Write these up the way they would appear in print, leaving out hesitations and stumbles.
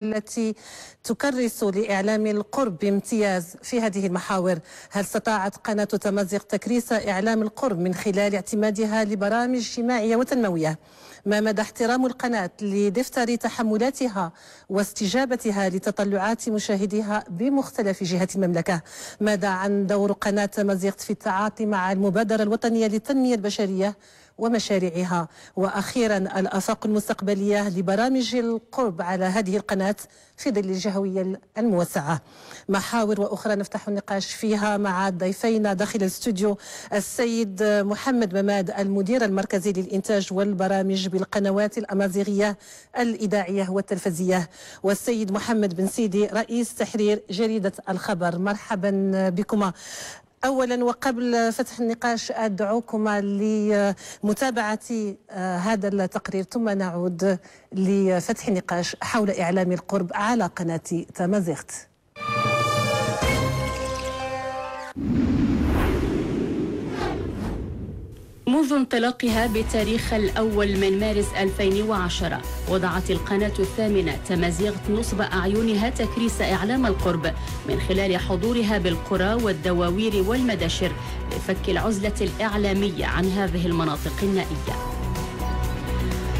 التي تكرس لإعلام القرب بامتياز في هذه المحاور؟ هل استطاعت قناة تمازيغت تكريس إعلام القرب من خلال اعتمادها لبرامج اجتماعية وتنموية؟ ما مدى احترام القناة لدفتر تحملاتها واستجابتها لتطلعات مشاهديها بمختلف جهات المملكة؟ ماذا عن دور قناة تمازيغت في التعاطي مع المبادرة الوطنية للتنمية البشرية ومشاريعها؟ وأخيرا الآفاق المستقبلية لبرامج القرب على هذه القناة في ظل الجهوية الموسعة. محاور وأخرى نفتح النقاش فيها مع ضيفينا داخل الاستوديو، السيد محمد مماد المدير المركزي للإنتاج والبرامج بالقنوات الأمازيغية الإذاعية والتلفزية، والسيد محمد بن سيدي رئيس تحرير جريدة الخبر. مرحبا بكما. أولا وقبل فتح النقاش أدعوكما لمتابعة هذا التقرير ثم نعود لفتح النقاش حول إعلام القرب على قناة تمازيغت. منذ انطلاقها بتاريخ الأول من مارس 2010 وضعت القناة الثامنة تمازيغت نصب أعينها تكريس إعلام القرب من خلال حضورها بالقرى والدواوير والمداشر لفك العزلة الإعلامية عن هذه المناطق النائية.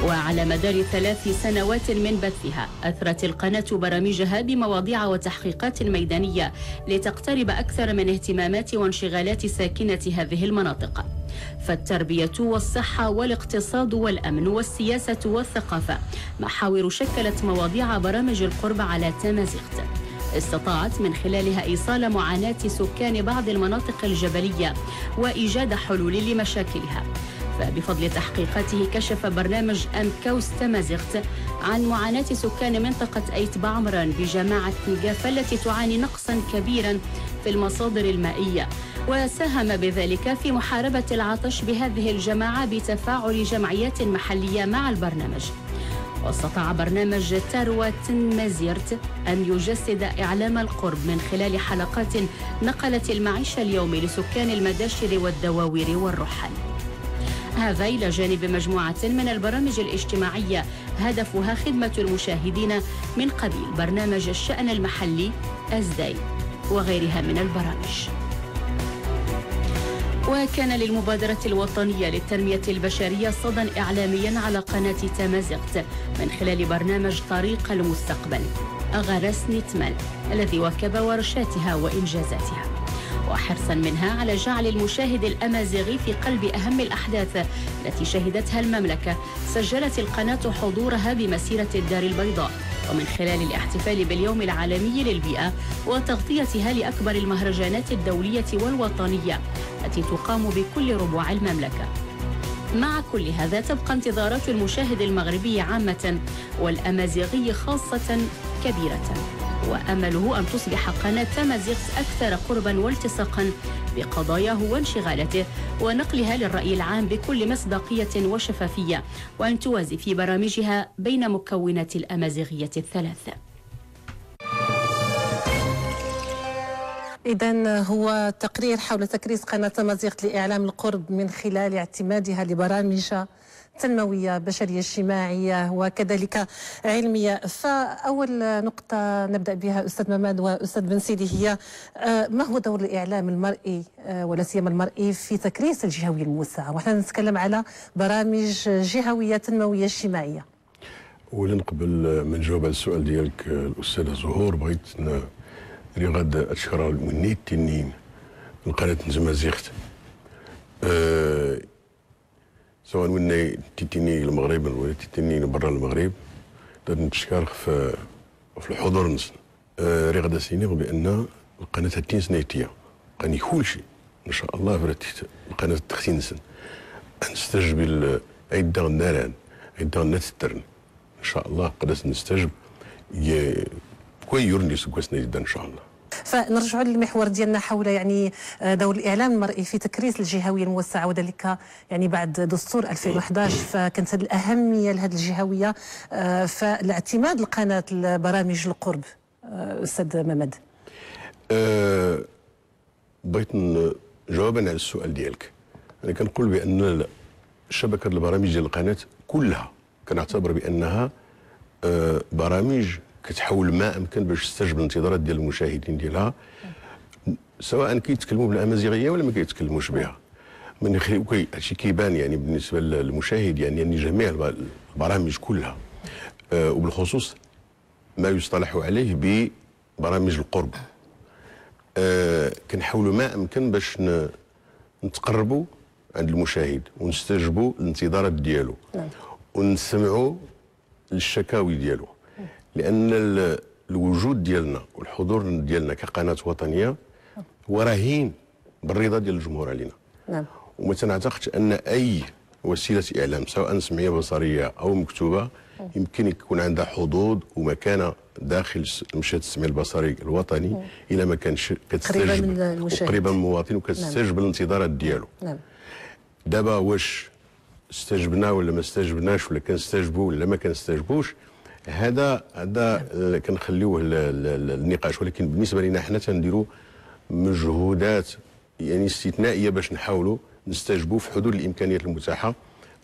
وعلى مدار 3 سنوات من بثها أثرت القناة برامجها بمواضيع وتحقيقات ميدانية لتقترب أكثر من اهتمامات وانشغالات ساكنة هذه المناطق. فالتربية والصحة والاقتصاد والأمن والسياسة والثقافة محاور شكلت مواضيع برامج القرب على تمازيغت، استطاعت من خلالها إيصال معاناة سكان بعض المناطق الجبلية وإيجاد حلول لمشاكلها. فبفضل تحقيقاته كشف برنامج أمكوس تمازيغت عن معاناة سكان منطقة أيت بعمران بجماعة نجافة التي تعاني نقصا كبيرا في المصادر المائية، وساهم بذلك في محاربة العطش بهذه الجماعة بتفاعل جمعيات محلية مع البرنامج. واستطاع برنامج تروة تمازيرت أن يجسد إعلام القرب من خلال حلقات نقلت المعيشة اليومي لسكان المداشر والدواوير والرحل. هذا إلى جانب مجموعة من البرامج الاجتماعية هدفها خدمة المشاهدين من قبيل برنامج الشأن المحلي أزداي وغيرها من البرامج. وكان للمبادرة الوطنية للتنمية البشرية صدى إعلاميا على قناة تمازيغت من خلال برنامج طريق المستقبل أغرس نتمل الذي واكب ورشاتها وإنجازاتها، وحرصا منها على جعل المشاهد الأمازيغي في قلب أهم الأحداث التي شهدتها المملكة. سجلت القناة حضورها بمسيرة الدار البيضاء ومن خلال الاحتفال باليوم العالمي للبيئة وتغطيتها لأكبر المهرجانات الدولية والوطنية التي تقام بكل ربوع المملكة. مع كل هذا تبقى انتظارات المشاهد المغربي عامة والأمازيغي خاصة كبيرة، وأمله أن تصبح قناة تمازيغت أكثر قربا والتصاقا بقضاياه وانشغالاته ونقلها للرأي العام بكل مصداقية وشفافية، وأن توازي في برامجها بين مكونات الأمازيغية الثلاث. إذن هو تقرير حول تكريس قناة تمازيغت لإعلام القرب من خلال اعتمادها لبرامج تنموية بشرية اجتماعية وكذلك علمية. فأول نقطة نبدأ بها أستاذ مماد وأستاذ بن سيدي هي ما هو دور الإعلام المرئي ولا سيما المرئي في تكريس الجهوية الموسعة، ونحن نتكلم على برامج جهوية تنموية اجتماعية. أولا قبل ما نجاوب على السؤال ديالك الأستاذة زهور، بغيت غاد أشكر المنيت تنين من قناة تمازيغت، سواء ونا تيتيني المغرب ولا تيتيني برا المغرب، نتشكر في الحضور نسن رغدا سينيغ بأن القناة التنسنيتية قاني كلشي إن شاء الله فرات القناة تختين سن نستجب عدة ناران عدة نتترن إن شاء الله قداس نستجب كوي يورني سكوسنا جدا إن شاء الله. فنرجع للمحور ديالنا حول يعني دور الاعلام المرئي في تكريس الجهوية الموسعه، وذلك يعني بعد دستور 2011، فكانت هذه الاهمية لهذه الجهوية، فالاعتماد القناة لبرامج القرب. استاذ ممد، بغيت جوابا على السؤال ديالك. انا كنقول بان شبكة البرامج ديال القناة كلها كنعتبر بانها برامج كتحاول ما امكن باش تستجب الانتظارات ديال المشاهدين ديالها، سواء كيتكلموا بالامازيغيه ولا ما كيتكلموش بها. من خلال هادشي كيبان يعني بالنسبة للمشاهد، يعني جميع البرامج كلها، وبالخصوص ما يصطلح عليه ببرامج القرب، كنحاولوا ما امكن باش نتقربوا عند المشاهد ونستجبوا الانتظارات ديالو. ونسمعوا للشكاوي ديالو، لان الوجود ديالنا والحضور ديالنا كقناه وطنية هو رهين بالرضا ديال الجمهور علينا. وما تنعتقدش ان اي وسيلة اعلام سواء سمعية بصريه او مكتوبة يمكن يكون عندها حظوظ ومكانه داخل المشهد السمعي البصري الوطني الى ما كانش كتستجب من المشاهد، قريبه من المواطن وكتستجب الانتظارات ديالو. دابا واش استجبنا ولا ما استجبناش، ولا كنستجبوا ولا ما كنستجبوش، هذا كنخليوه للنقاش. ولكن بالنسبة لنا حنا تنديروا مجهودات يعني استثنائية باش نحاولوا نستجبوا في حدود الامكانيات المتاحة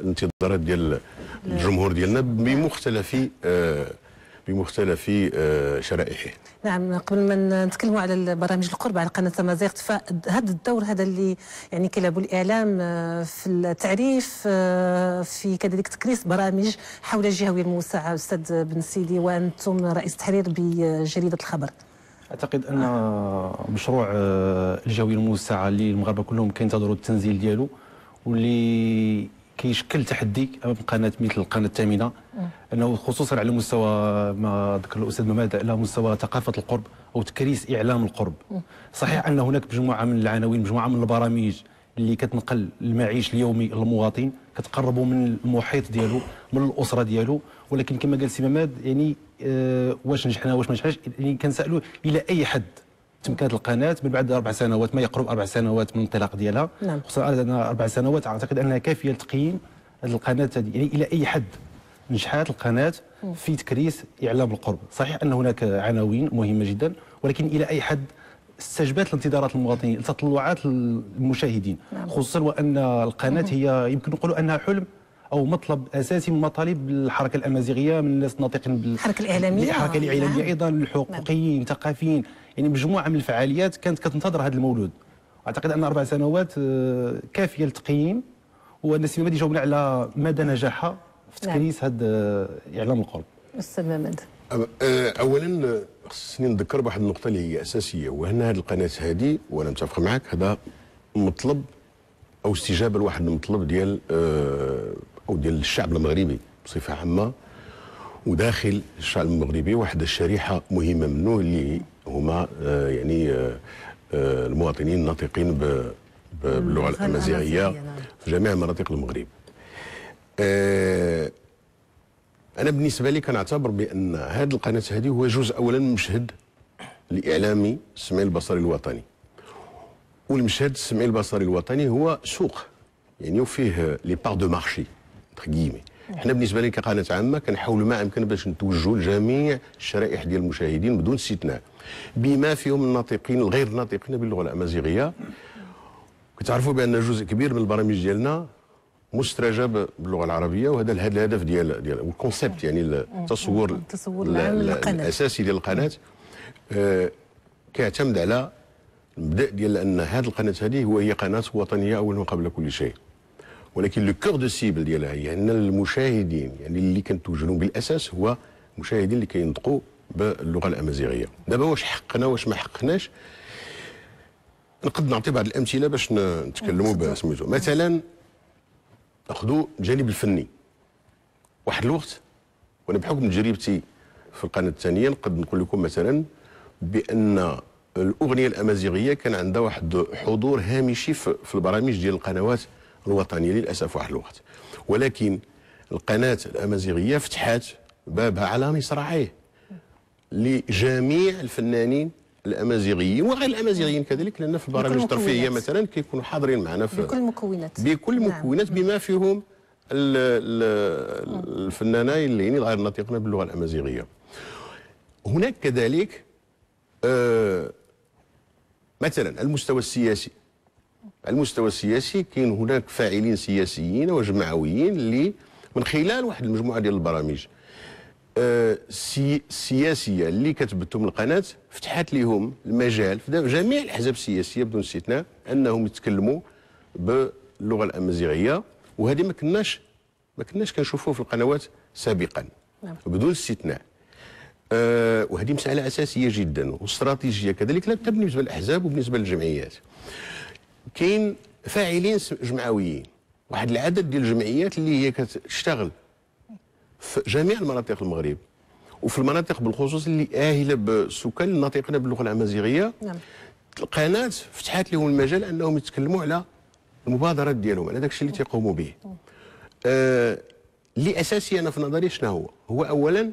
الانتظارات ديال الجمهور ديالنا بمختلف شرائحه. نعم، قبل ما نتكلموا على البرامج القرب على قناة تمازيغت، فهذا الدور هذا اللي يعني كيلعبوا الاعلام في التعريف، في كذلك تكريس برامج حول الجهوية الموسعه، استاذ بن سيدي وانتم رئيس تحرير بجريدة الخبر. اعتقد ان مشروع الجهوية الموسعه اللي المغاربة كلهم كينتظروا التنزيل ديالو، واللي كيشكل تحدي امام قناة مثل القناة الثامنة، انه خصوصا على مستوى ما ذكر الاستاذ مماد، على مستوى ثقافة القرب او تكريس اعلام القرب. صحيح ان هناك مجموعة من العناوين، مجموعة من البرامج اللي كتنقل المعيش اليومي للمواطن، كتقربوا من المحيط ديالو، من الاسرة ديالو، ولكن كما قال سي مماد يعني واش نجحنا واش ما نجحناش، يعني كنسالوا الى اي حد تمكنت القناة من بعد 4 سنوات، ما يقرب 4 سنوات من الانطلاق ديالها. خصوصا ان 4 سنوات اعتقد انها كافيه لتقييم هذه القناة هذه، يعني الى اي حد نجحت القناة في تكريس اعلام القرب. صحيح ان هناك عناوين مهمة جدا، ولكن الى اي حد استجبت لانتظارات المواطنين، لتطلعات المشاهدين. خصوصا وان القناة هي يمكن نقولوا انها حلم او مطلب اساسي من مطالب الحركة الامازيغية، من الناس الناطقين بالحركة الاعلامية، الحركة الاعلامية. ايضا الحقوقيين، الثقافيين، يعني مجموعة من الفعاليات كانت كتنتظر هذا المولود. اعتقد ان 4 سنوات كافيه للتقييم، وان السي مماد يجاوبنا على مدى نجاحها في تكريس هذا اعلام القرب. استاذ مماد، اولا خصني نذكر بواحد النقطة اللي هي اساسية، وهنا هذه القناة هذه وانا متفق معك، هذا مطلب او استجابة لواحد المطلب ديال او ديال الشعب المغربي بصفة عامة، وداخل الشعب المغربي واحد الشريحة مهمة منه اللي هما يعني المواطنين الناطقين باللغة الامازيغية في جميع مناطق المغرب. انا بالنسبة لي كنعتبر بان هذه القناة هذه هو جزء اولا من المشهد الاعلامي السمعي البصري الوطني، والمشهد السمعي البصري الوطني هو سوق، يعني وفيه les parts de marché entre guillemets. حنا بالنسبة لي كقناه عامة كنحاولوا ما امكن باش نتوجهوا لجميع الشرائح ديال المشاهدين بدون استثناء، بما فيهم الناطقين الغير ناطقين باللغة الامازيغية. كتعرفوا بان جزء كبير من البرامج ديالنا مسترجه باللغة العربية، وهذا الهدف ديال ال concept، يعني التصور الاساسي ديال القناة كيعتمد على المبدا ديال ان هذه القناة هذه هي قناة وطنية اولا قبل كل شيء، ولكن le cœur de cible ديالها هي ان المشاهدين، يعني اللي كنتوجه لهم بالاساس هو المشاهدين اللي كينطقوا باللغة الامازيغية. دابا واش حقنا واش ما حقناش، نقد نعطي بعض الامثلة باش نتكلموا بسميتو. مثلا ناخذوا الجانب الفني. واحد الوقت وانا بحكم تجربتي في القناة الثانية نقد نقول لكم مثلا بان الاغنية الامازيغية كان عندها واحد حضور هامشي في البرامج ديال القنوات الوطنية للاسف واحد الوقت، ولكن القناة الامازيغية فتحات بابها على مصراعيه لجميع الفنانين الامازيغيين وغير الامازيغيين كذلك، لان في البرامج الترفيهية مثلا كيكونوا حاضرين معنا في بكل المكونات، بكل المكونات بما فيهم الفنانين اللي غير ناطقين باللغة الامازيغية. هناك كذلك مثلا المستوى السياسي، على المستوى السياسي كاين هناك فاعلين سياسيين وجمعويين اللي من خلال واحد المجموعة ديال البرامج السياسية اللي كتبتهم القناة فتحت لهم المجال في جميع الاحزاب السياسية بدون استثناء انهم يتكلموا باللغة الامازيغية، وهذه ما كناش كنشوفوه في القنوات سابقا. نعم. بدون استثناء. وهذه مسألة أساسية جدا واستراتيجية كذلك، لا بالنسبة للأحزاب وبالنسبة للجمعيات. كاين فاعلين جمعويين، واحد العدد ديال الجمعيات اللي هي كتشتغل في جميع المناطق المغرب وفي المناطق بالخصوص اللي آهلة بالسكان الناطقين باللغة الأمازيغية. نعم. القناة فتحت لهم المجال أنهم يتكلموا على المبادرات ديالهم، على داك الشيء اللي تيقوموا به. اللي أساسي أنا في نظري شنو هو؟ هو أولا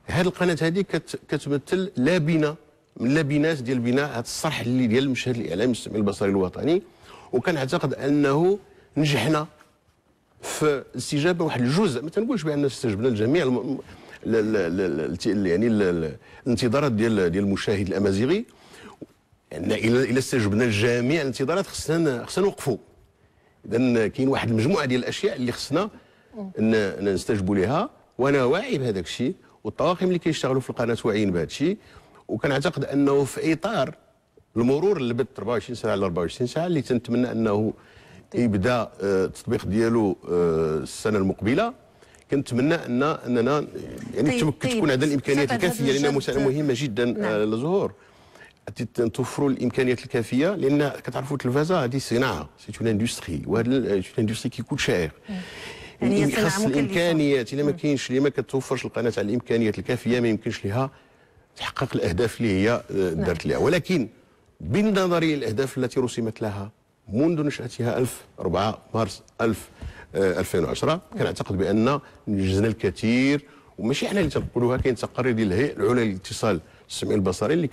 هذه القناة هذه كتمثل لابنة من لبنات ديال بناء هذا الصرح اللي ديال المشهد الإعلامي السمعي البصري الوطني، وكنعتقد أنه نجحنا في الاستجابة واحد الجزء، ما تنقولش بأن استجبنا لجميع يعني الانتظارات ديال المشاهد الأمازيغي، يعني إلا استجبنا لجميع الانتظارات خصنا نوقفوا. إذا كاين واحد المجموعة ديال الأشياء اللي خصنا نستجبوا لها، وأنا واعي بهذاك الشيء، والطواقم اللي كيشتغلوا في القناة واعيين بهذا الشيء، وكنعتقد انه في اطار المرور اللي بت 24 ساعة على 24 ساعة اللي تنتمنى انه يبدا التطبيق ديالو السنة المقبلة، كنتمنى اننا يعني تكون عندنا الامكانيات الكافيه، لانها مسالة مهمة جدا. نعم. للظهور توفروا الامكانيات الكافيه، لان كتعرفوا التلفازه هذه صناعة، c'est une industrie، وهذا c'est une industrie qui coûte cher. يعني خاص الامكانيات، الا ما كاينش، اللي ما كتوفرش القناة على الامكانيات الكافيه ما يمكنش لها تحقق الاهداف اللي هي دارت لها. ولكن بالنظر الاهداف التي رسمت لها منذ نشاتها 4 مارس 2010، كنعتقد بان نجزنا الكثير، وماشي حنا اللي تنقولوها، كاين تقارير ديال الهيئة العليا للاتصال السمعي البصري اللي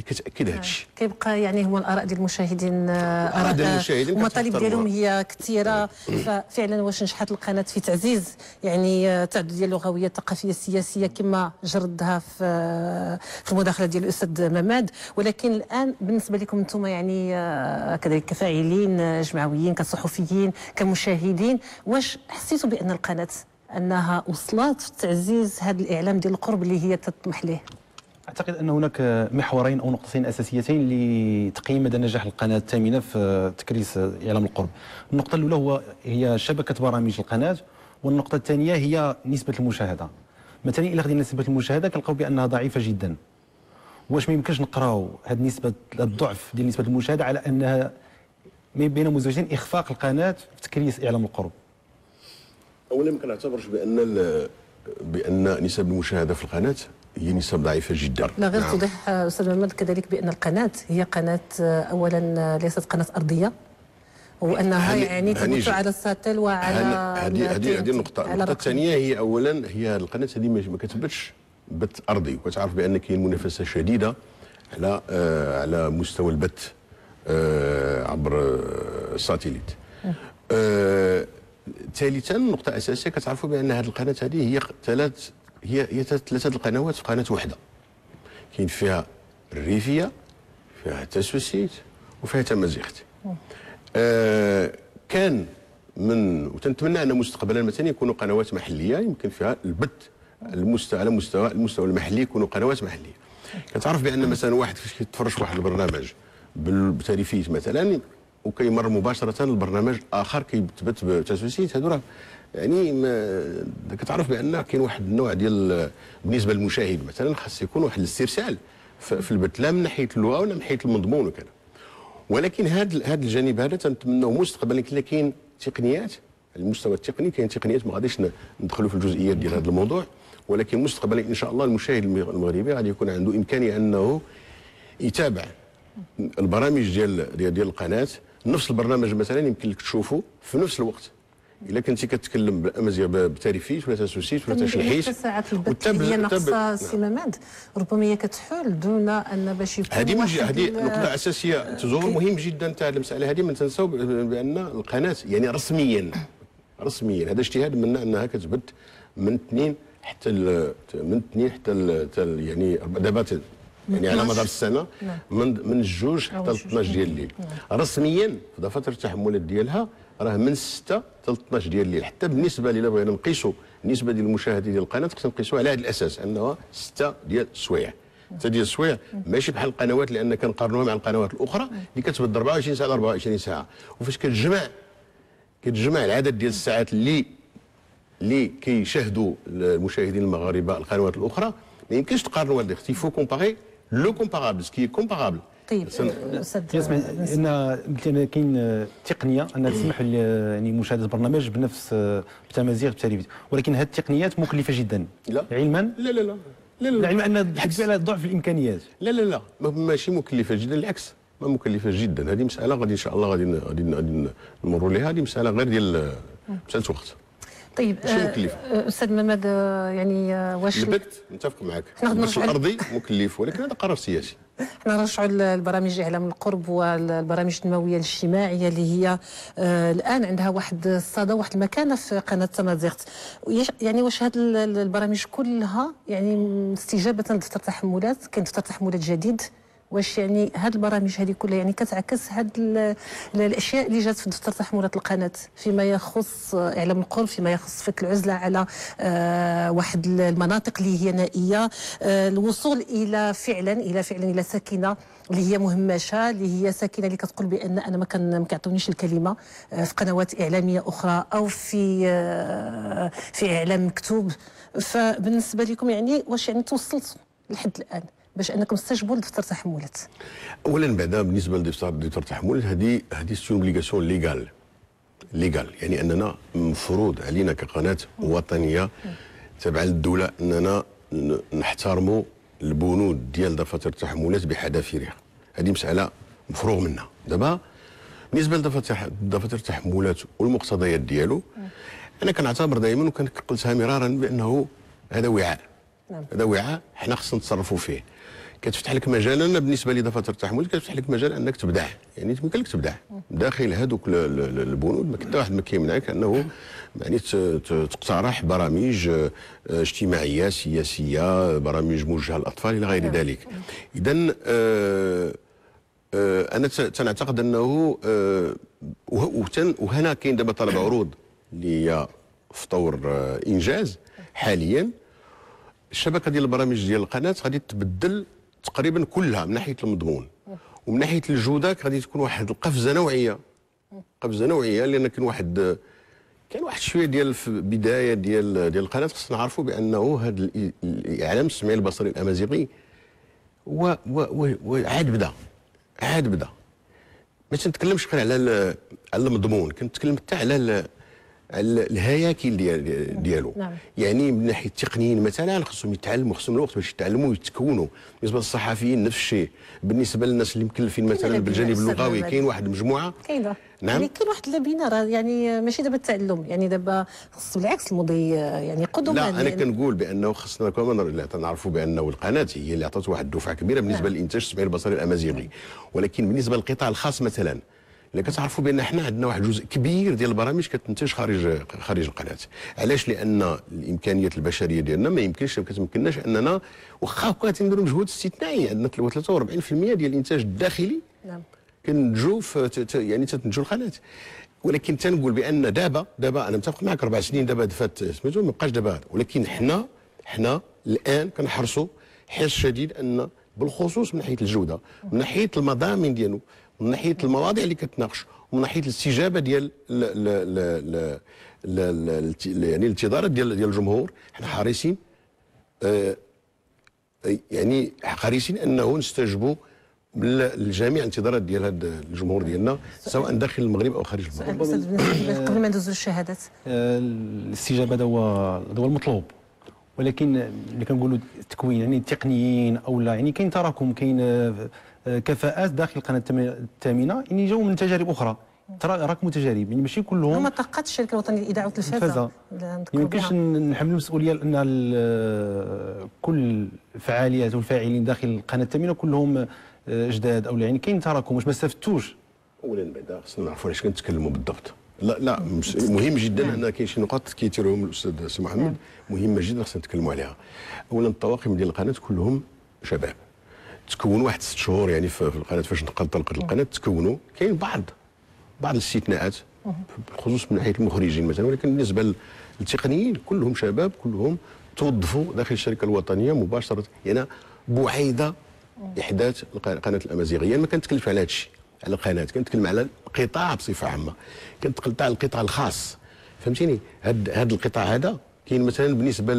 كتاكد هذا الشيء. كيبقى يعني هو الاراء ديال المشاهدين، اراء المشاهدين المطالب ديالهم هي كثيرة. ففعلا واش نجحت القناة في تعزيز يعني التعددية اللغوية الثقافية السياسية كما جردها في المداخلة ديال الاستاذ مماد، ولكن الان بالنسبة لكم انتم يعني كذلك كفاعلين جمعويين، كصحفيين، كمشاهدين، واش حسيتوا بان القناة انها وصلت في تعزيز هذا الاعلام ديال القرب اللي هي تطمح ليه؟ أعتقد أن هناك محورين أو نقطتين أساسيتين لتقييم مدى نجاح القناة الثامنة في تكريس إعلام القرب. النقطة الأولى هي شبكة برامج القناة، والنقطة الثانية هي نسبة المشاهدة. مثلا إلا خدينا نسبة المشاهدة كنلقاو بأنها ضعيفة جدا. واش ما يمكنش نقراو هذه النسبة، الضعف ديال نسبة المشاهدة، على أنها بين مزوجين إخفاق القناة في تكريس إعلام القرب؟ أولا ما كنعتبرش بأن نسب المشاهدة في القناة هي نسب ضعيفة جدا. لا غير. نعم. توضيح أستاذ محمد كذلك بأن القناة هي قناة أولا ليست قناة أرضية، وأنها يعني تبث على الساتل وعلى هذه النقطة. النقطة الثانية هي أولا هي القناة هذه ما كتبتش بث أرضي، وكتعرف بأن كاين منافسة شديدة على مستوى البث عبر ال satellite. ثالثا نقطة أساسية، كتعرفوا بأن هذه القناة هذه هي ثلاثة القنوات في قناة واحدة، كاين فيها الريفية، فيها تاسوسيت، وفيها تمازيغت. كان من وتنتمنى أن مستقبلا مثلا يكونوا قنوات محلية يمكن فيها البث على المستوى المحلي، يكونوا قنوات محلية. كتعرف بأن مثلا واحد فاش كيتفرج في واحد البرنامج بتاريفيت مثلا، وكيمر مباشرة البرنامج آخر كيتبت بتاسوسيت، هادو راه يعني كتعرف بان كاين واحد النوع ديال بالنسبة للمشاهد مثلا خاص يكون واحد الاسترسال في البث، لا من ناحية اللغة ولا من ناحية المضمون وكذا. ولكن هذا الجانب هذا تنتمناه مستقبلا، كاين تقنيات على المستوى التقني، كاين تقنيات ما غاديش ندخلوا في الجزئيات ديال هذا الموضوع، ولكن مستقبلا ان شاء الله المشاهد المغربي غادي يكون عنده امكانية انه يتابع البرامج ديال القناة. نفس البرنامج مثلا يمكن لك تشوفه في نفس الوقت الا كنتي كتكلم بالامازيغ بتاريفيت ولا تاسوسيت ولا تشلحيت. ساعات البث هي ناقصه سي مماد، ربما هي كتحول دون ان باش يكون هذه نقطة اساسية تزور مهم جدا تاع المسالة هذه. ما تنساو بان القناة يعني رسميا هذا اجتهاد منا انها كتبث من 2 حتى من 2 حتى يعني دابا يعني على مدار السنة من 2 حتى 12 ديال الليل. رسميا في دفاتر التحملات ديالها راه من 6 حتى 12 ديال الليل. حتى بالنسبة لنا بغينا نقيسوا النسبة ديال المشاهدة ديال القناة خصنا نقيسوها على هذا الاساس، انها 6 ديال السوايع. 6 ديال السوايع ماشي بحال القنوات، لان كنقارنوها مع القنوات الاخرى اللي كتبدا 24 ساعة 24 ساعة، وفاش كتجمع العدد ديال الساعات اللي كيشاهدوا المشاهدين المغاربة القنوات الاخرى، ما يمكنش تقارنوا هذا. il faut comparer le comparable، ce qui est comparable. طيب استاذ، ان قلت انا كاين تقنية انها تسمح يعني مشاهده البرنامج بنفس بتمازيغ بتاريفيت، ولكن هذه التقنيات مكلفة جدا. لا علما لا لا لا لا لا، علما ان تحدث على ضعف الامكانيات. لا لا لا، ماشي مكلفة جدا، العكس ما مكلفة جدا. هذه مسالة غادي ان شاء الله غادي غادي نمروا لها، هذه مسالة غير ديال مسالة وقت. طيب استاذ محمد، يعني واش البث متفق معك، البث الارضي مكلف، ولكن هذا قرار سياسي. حنا نرجعوا للبرامج اعلام القرب والبرامج التنموية الاجتماعية اللي هي الان عندها واحد الصدى واحد المكانة في قناة تمازيغت. يعني واش هذه البرامج كلها يعني استجابة لدفتر تحملات، كاين دفتر تحملات جديد، واش يعني هذه البرامج هذه كلها يعني كتعكس هذه الاشياء اللي جات في دفتر تحملات القناة فيما يخص اعلام القرب، فيما يخص فك العزلة على واحد المناطق اللي هي نائية، الوصول الى فعلا الى ساكنة اللي هي مهمشه، اللي هي ساكنة اللي كتقول بان انا ما كيعطونيش الكلمة في قنوات اعلامية اخرى او في اعلام مكتوب. فبالنسبه لكم يعني واش يعني توصلتوا لحد الان باش انكم تستجبوا لدفتر تحملات؟ اولا بعدا بالنسبة لدفتر التحملات، هذه c'est une obligation légale، يعني اننا مفروض علينا كقناه وطنية تابعه للدولة اننا نحترموا البنود ديال دفاتر التحملات بحذافيرها. هذه مسالة مفروغ منها. دابا بالنسبة لدفاتر التحملات والمقتضيات ديالو، انا كنعتبر دائما وكنقلتها مرارا بانه هذا وعاء. نعم. هذا وعاء حنا خصنا نتصرفوا فيه. كتفتح لك مجال، انا بالنسبة لي دفاتر التحمل كتفتح لك مجال انك تبدع، يعني يمكن لك تبدع داخل هذوك البنود، ما حتى واحد ما كيمنعك انه يعني تقترح برامج اجتماعية سياسية، برامج موجهة للاطفال الى غير ذلك. اذا انا تنعتقد انه وهنا كاين دابا طلب عروض اللي هي في طور انجاز حاليا. الشبكة ديال البرامج ديال القناة غادي تبدل تقريبا كلها من ناحية المضمون ومن ناحية الجودة، غادي تكون واحد القفزة نوعية، قفزه نوعية، لان كاين واحد شوية ديال في بداية ديال القناة. خصنا نعرفوا بانه هذا الاعلام السمعي البصري الامازيغي هو عاد بدا. ما تنتكلمش غير على المضمون، كنتكلم حتى على الهياكل ديالو. نعم. يعني من ناحية التقنيين مثلا خصهم يتعلموا، خصهم الوقت باش يتعلموا ويتكونوا. بالنسبة للصحفيين نفس الشيء، بالنسبة للناس اللي مكلفين مثلا بالجانب اللغوي كاين واحد المجموعة كاينه. نعم. يعني كاين واحد اللبنة راه يعني ماشي دابا التعلم، يعني دابا خص بالعكس المضي يعني قدما. لا انا يعني كنقول بانه خصنا كمان نعرفوا بانه القناة هي اللي عطات واحد الدفعة كبيرة بالنسبة نعم. للانتاج السمعي البصري الامازيغي، ولكن بالنسبة للقطاع الخاص مثلا اللي كتعرفوا بان حنا عندنا واحد الجزء كبير ديال البرامج كتنتج خارج القناة. علاش؟ لان الامكانيات البشرية ديالنا ما يمكنش، ما كتمكنناش اننا واخا هكا تنديروا مجهود استثنائي. عندنا 43% ديال الانتاج الداخلي. نعم. كنتجوا يعني تتنتجوا القناة. ولكن تنقول بان دابا انا متفق معك، 4 سنين دابا فات سميتو ما بقاش دابا، ولكن حنا الان كنحرصوا حرص شديد ان بالخصوص من ناحية الجودة، من ناحية المضامين ديالو، من ناحية المواضيع اللي كتناقش، ومن ناحية الاستجابة ديال يعني الانتظارات ديال الجمهور. حنا حريصين يعني حريصين انه نستجبوا لجميع الانتظارات ديال هذا الجمهور ديالنا سواء داخل المغرب او خارج المغرب. قبل ما ندوزو للشهادات، الاستجابة هذا هو المطلوب، ولكن اللي كنقولوا التكوين يعني التقنيين او لا، يعني كاين تراكم، كاين كفاءات داخل القناة الثامنة يعني جاوا من تجارب اخرى، راكموا تجارب، يعني ماشي كلهم هما طاقات الشركة الوطنية للاذاعة والتلفزه. ما يمكنش نحملوا المسؤولية لان كل الفعاليات والفاعلين داخل القناة الثامنة كلهم جداد او لا، يعني كاين تراكم. واش ما استفدتوش؟ اولا بعدا خصنا نعرفوا علاش كنتكلموا بالضبط. لا مهم جدا ان كاين شي نقاط كيثيرهم الاستاذ سي محمد مهمة جدا خصنا نتكلموا عليها. اولا الطواقم ديال القناة كلهم شباب، تكون واحد 6 شهور يعني في القناة فاش انطلقت القناة تكونوا. كاين بعض الاستثناءات بالخصوص من ناحية المخرجين مثلا، ولكن بالنسبة التقنيين كلهم شباب، كلهم توظفوا داخل الشركة الوطنية مباشرة، يعني بعيدة احداث القناة الامازيغية. ما كنتكلمش على هذا الشيء على القناة، كنتكلم على القطاع بصفة عامة، كنتكلم على القطاع الخاص، فهمتيني؟ هذا القطاع هذا كاين مثلا بالنسبة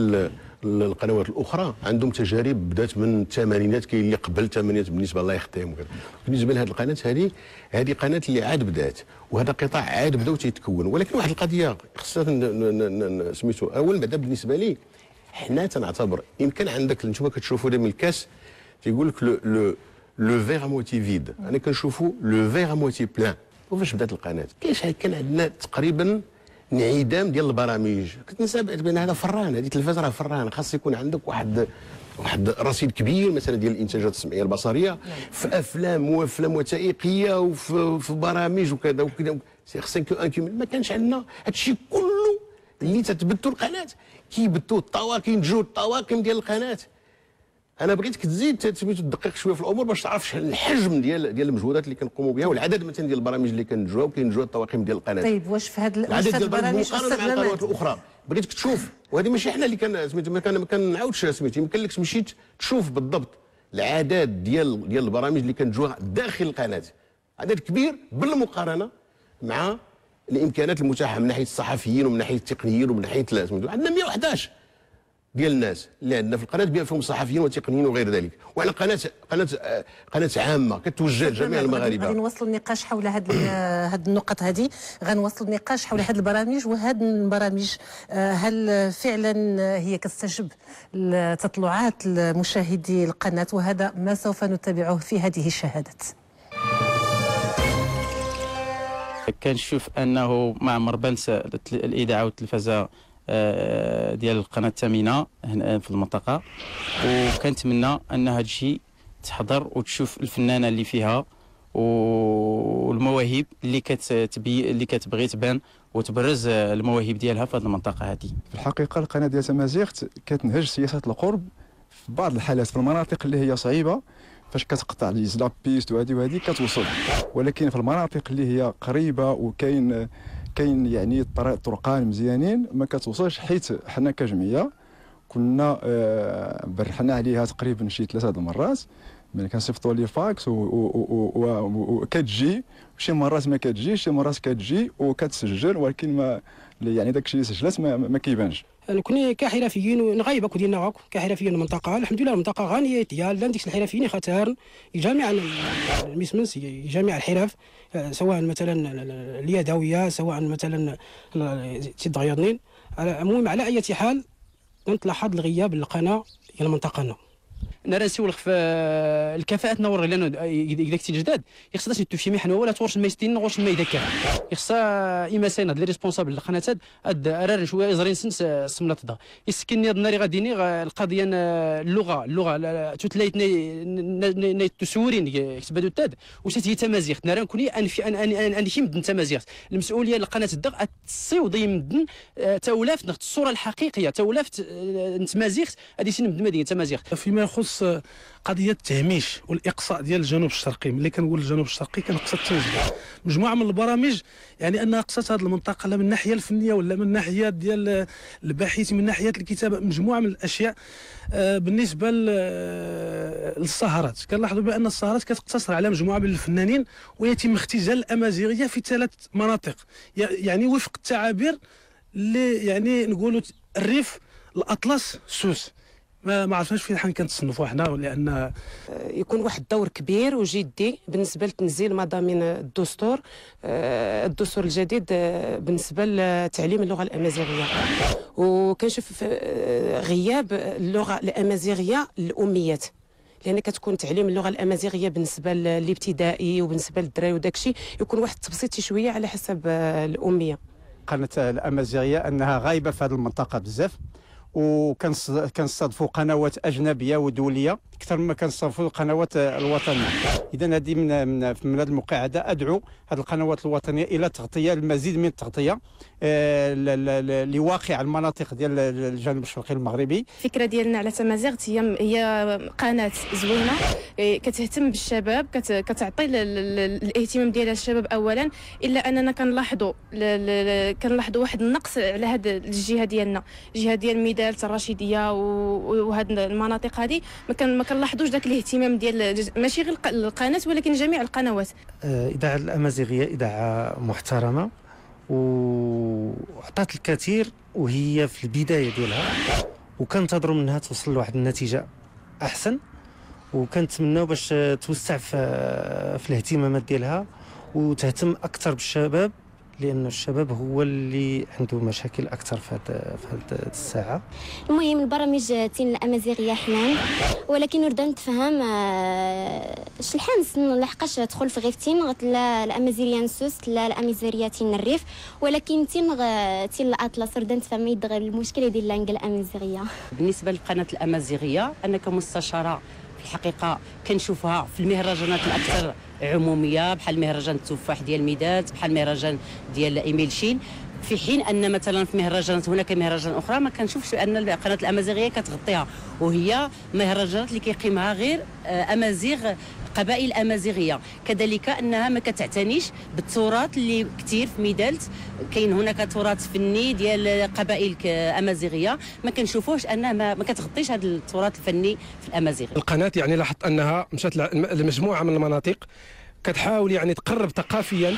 للقنوات الاخرى عندهم تجارب بدات من الثمانينات، كاين اللي قبل الثمانينات بالنسبة الله يخطيهم وكذا. بالنسبة لهذه القناة هذه قناة اللي عاد بدات، وهذا قطاع عاد بدا تيتكون. ولكن واحد القضية خصنا سميتو اول بعدا بالنسبة لي حنا تنعتبر يمكن عندك انتم كتشوفوا دائما الكاس تيقول لك le verre à moitié vide، انا كنشوفوا le verre à moitié plein. وفاش بدات القناة كان عندنا تقريبا انعدام ديال البرامج، كنت بان هذا فران، هذه التلفازه راه فران، خاص يكون عندك واحد رصيد كبير مثلا ديال الانتاجات السمعية البصرية في افلام وافلام وثائقية وفي برامج وكذا وكذا، خصك ما كانش عندنا هادشي كله اللي تتبثوا القناة، كيبثوا الطواقم، كينتجوا الطواقم ديال القناة. انا بغيتك تزيد سميتو تدقق شوية في الامور باش تعرف الحجم ديال المجهودات اللي كنقوموا بها والعدد مثلا ديال البرامج اللي كنتجوها وكينتجوها الطواقم ديال القناة. طيب واش في هذه البرامج مقارنة مع القنوات الاخرى بغيتك تشوف، وهذه ماشي حنا اللي كان سميتو ما كنعاودش سميتو، يمكن لك تمشي تشوف بالضبط العدد ديال البرامج اللي كنتجوها داخل القناة، عدد كبير بالمقارنة مع الامكانات المتاحة من ناحية الصحفيين ومن ناحية التقنيين ومن ناحية سميتو. عندنا 111 ديال الناس اللي عندنا في القناة بما فيهم صحفيين وتقنيين وغير ذلك، وعلى قناة عامة كتوجه لجميع المغاربة. غادي نواصلوا النقاش حول هاد النقط هذه، غنواصلوا النقاش حول هاد البرامج وهاد البرامج هل فعلا هي كتستجب لتطلعات المشاهدي القناة، وهذا ما سوف نتابعه في هذه الشهادات. كنشوف انه ما عمر بانت الاذاعة والتلفزه ديال القناة الثامنة هنا في المنطقة، وكنتمنى انها تجي تحضر وتشوف الفنانة اللي فيها والمواهب اللي كتبغي تبان وتبرز المواهب ديالها في هذه المنطقة هذه. في الحقيقة القناة ديال تمازيغت كتنهج سياسة القرب في بعض الحالات في المناطق اللي هي صعيبة، فاش كتقطع les pistes وهذه وهذه كتوصل، ولكن في المناطق اللي هي قريبه وكاين يعني الطرقان مزيانين ما كتوصلش، حيت حنا كجمعية كنا برحنا عليها تقريبا شي 3 المرات، ملي كنصيفطوا les fax وكتجي شي مرات ما كتجيش، شي مرات كتجي وكتسجل، ولكن ما يعني داكشي اللي سجلات ما كيبانش. كنا كحرفيين نغيبك وديالنا كحرفيين المنطقة، الحمد لله المنطقة غنية ديال ديك الحرفيين خاطر جميع المسمنس جميع الحرف، سواء مثلا اليدوية سواء مثلا تيدغيضنين. المهم على اي حال نتلاحظ الغياب القناة ديال المنطقة. نرى في الكفاءات نور لانه اذا كنتي جداد خصها تمشي محنة ولا تورش الميستين غوش ما يذكر خصها اما سين هاد les responsables القناة هاد راه شوية يزرين سنس سملات دا يسكن ناري غاديني القضية اللغة تتلايت ني تسورين كتبادو تاد وشات هي تمازيغ نرى نكوني ان ان مدن تمازيغ المسؤولية لقناه الدغ تصيوض مدن تولاف الصورة الحقيقية تولاف تمازيغ هذه سن مدن مدينة تمازيغ. فيما يخص قضية التهميش والاقصاء ديال الجنوب الشرقي، ملي كنقول الجنوب الشرقي كنقصد تنزل مجموعة من البرامج، يعني انها قصت هذه المنطقة لا من الناحية الفنية ولا من الناحية ديال الباحث، من ناحية الكتابة، مجموعة من الاشياء. بالنسبة للسهرات كنلاحظوا بان السهرات كتقتصر على مجموعة من الفنانين ويتم اختزال الامازيغية في 3 مناطق، يعني وفق التعابير اللي يعني نقولوا الريف، الاطلس، سوس. ما عرفناش فين حنا كنتصنفوا حنا، لان يكون واحد الدور كبير وجدي بالنسبة لتنزيل مضامين الدستور، الدستور الجديد بالنسبة لتعليم اللغة الامازيغية. وكنشوف غياب اللغة الامازيغية للاميات، لان كتكون تعليم اللغة الامازيغية بالنسبة للابتدائي وبالنسبة للدراري وداكشي يكون واحد التبسيط شوية على حسب الامية. قناة الامازيغية انها غايبة في هذه المنطقة بزاف، وكنستضفوا قنوات اجنبية ودوليه اكثر مما كنستضيفوا القنوات الوطنية. اذا هذه من من هذا الموقع هذا ادعو هذه القنوات الوطنية الى تغطيه، المزيد من التغطية لواقع المناطق ديال الجنوب الشرقي المغربي. الفكرة ديالنا على تمازيغت هي قناة زوينة كتهتم بالشباب، كتعطي الاهتمام ديالها للشباب اولا، الا اننا كنلاحظوا واحد النقص على هذه الجهة ديالنا، الجهة ديال ميدالت الرشيديه وهاد المناطق هذه ما كنلاحظوش داك الاهتمام ديال ماشي غير القناة ولكن جميع القنوات. اذاعة الامازيغية اذاعة محترمه وعطات الكثير وهي في البداية ديالها، وكنتظروا منها توصل لواحد النتيجة احسن، وكنتمناو باش توسع في الاهتمامات ديالها وتهتم اكثر بالشباب، لأن الشباب هو اللي عنده مشاكل أكثر في هذه الساعة. المهم البرامج تين الأمازيغية حنان، ولكن نريد نتفهم شلحان لحقاش تدخل في غيفتين لا الأمازيغية نسوس لا الأمازيغية تين الريف، ولكن تين الأطلس نريد نتفهم يدغ المشكلة ديال اللانجا الأمازيغية. بالنسبة للقناة الأمازيغية أنا كمستشارة في الحقيقة كنشوفها في المهرجانات الأكثر عموميه بحال مهرجان التفاح ديال ميدات، بحال مهرجان ديال إيميلشين، في حين ان مثلا في مهرجانات هناك مهرجان اخرى ما كنشوفش ان القناة الامازيغية كتغطيها، وهي مهرجانات اللي كيقيمها غير امازيغ، قبائل امازيغيه. كذلك انها ما كتعتنيش بالتراث اللي كثير في ميدالت، كاين هناك تراث فني ديال قبائل امازيغيه ما كنشوفوش انها ما كتغطيش هذا التراث الفني في الامازيغية. القناة يعني لاحظت انها مشات لمجموعة من المناطق كتحاول يعني تقرب ثقافيا،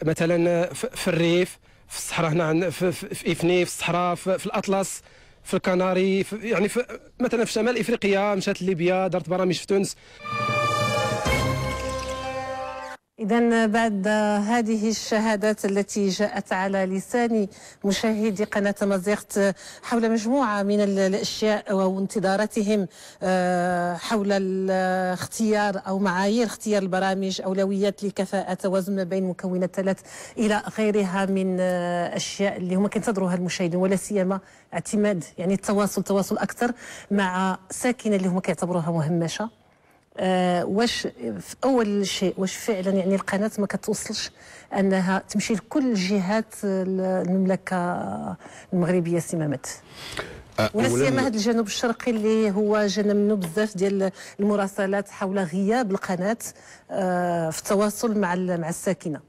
مثلا في الريف، في الصحراء هنا في إفني، في الصحراء، في الاطلس، في الكناري، في يعني في مثلا في شمال افريقيا، مشات ليبيا، دارت برامج في تونس. إذا بعد هذه الشهادات التي جاءت على لسان مشاهدي قناة تمازيغت حول مجموعة من الأشياء وانتظاراتهم حول الاختيار أو معايير اختيار البرامج، أولويات للكفاءة، توازن ما بين مكونات ثلاث إلى غيرها من أشياء اللي هما كينتظروها المشاهدين، ولا سيما اعتماد يعني التواصل أكثر مع ساكنة اللي هما كيعتبروها مهمشة. واش في اول شيء واش فعلا يعني القناة ما كتوصلش انها تمشي لكل جهات المملكة المغربية سمامات، ولا سيما هذا الجنوب الشرقي اللي هو جانا منه بزاف ديال المراسلات حول غياب القناة في التواصل مع الساكنة؟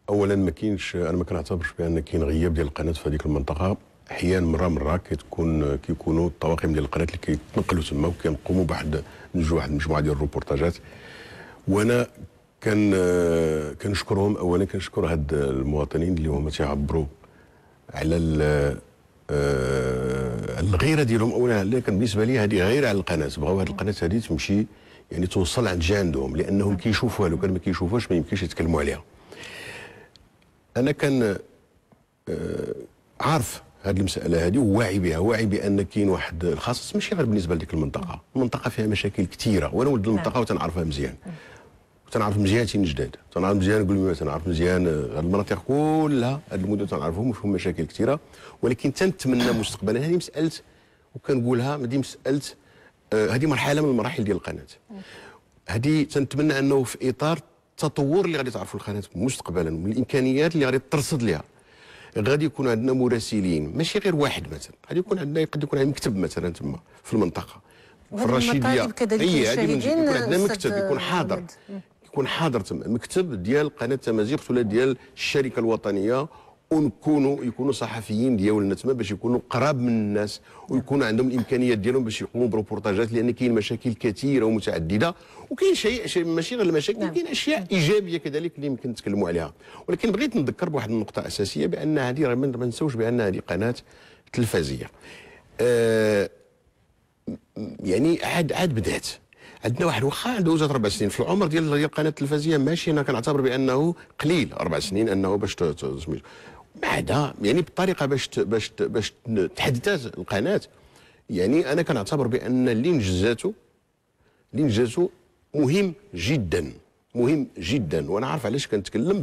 اولا ما كاينش، انا ما كنعتبرش بان كاين غياب ديال القناة في هذيك المنطقة. احيانا مرة كيكونوا الطواقم ديال القناة اللي كيتنقلوا تما وكنقوموا بواحد واحد المجموعة ديال الروبورتاجات، وانا كنشكرهم. اولا كنشكر هاد المواطنين اللي هما تيعبروا على الغيرة ديالهم. اولا لكن بالنسبة لي هذه غيره على القناة، بغاو هاد القناة هذه تمشي يعني توصل عند جا عندهم، لانهم كيشوفوها، لو كان ما كيشوفوهاش ما يمكنش يتكلموا عليها. انا كان عارف هذه المسالة هذه وواعي بها، واعي بان كاين واحد الخصص ماشي غير بالنسبة لديك المنطقة، المنطقة فيها مشاكل كثيرة، وانا ولد المنطقة وتنعرفها مزيان، وتنعرف مزيان تنجداد، تنعرف مزيان قلميمه، تنعرف مزيان هذه المناطق كلها، هذه المدن تنعرفهم وفيهم مشاكل كثيرة، ولكن تنتمنى مستقبلا هذه مسالة، وكنقولها هذه مسالة، هذه مرحلة من المراحل ديال القناة. هذه تنتمنى انه في اطار التطور اللي غادي تعرفوا القناة مستقبلا والامكانيات اللي غادي ترصد لها، غادي يكون عندنا مراسلين ماشي غير واحد مثلا، غادي يكون عندنا، يقدر يكون عندنا مكتب مثلا تما في المنطقة في الرشيديه، اي هذه يكون عندنا مكتب يكون حاضر، يكون حاضر تما مكتب ديال قناة تمازيغت ولا ديال الشركة الوطنية، ونكونوا يكونوا صحفيين ديالنا تما باش يكونوا قراب من الناس ويكون عندهم الامكانيات ديالهم باش يقوموا بروبورتاجات، لان كاين مشاكل كثيرة ومتعددة، وكاين شيء ماشي غير المشاكل، نعم. كاين اشياء ايجابية كذلك اللي يمكن نتكلموا عليها. ولكن بغيت نذكر بواحد النقطة اساسية، بان هذه ما نساوش بان هذه قناة تلفزيه، يعني عاد بدات عندنا واحد، واخا دوزات 4 سنين في العمر ديال القناة التلفزيه، ماشي انا كنعتبر بانه قليل 4 سنين انه باش بعدا يعني بالطريقة باش باش باش تحدثات القناة، يعني انا كنعتبر بان اللي نجزاتو مهم جدا، مهم جدا، وانا عارف علاش كنتكلم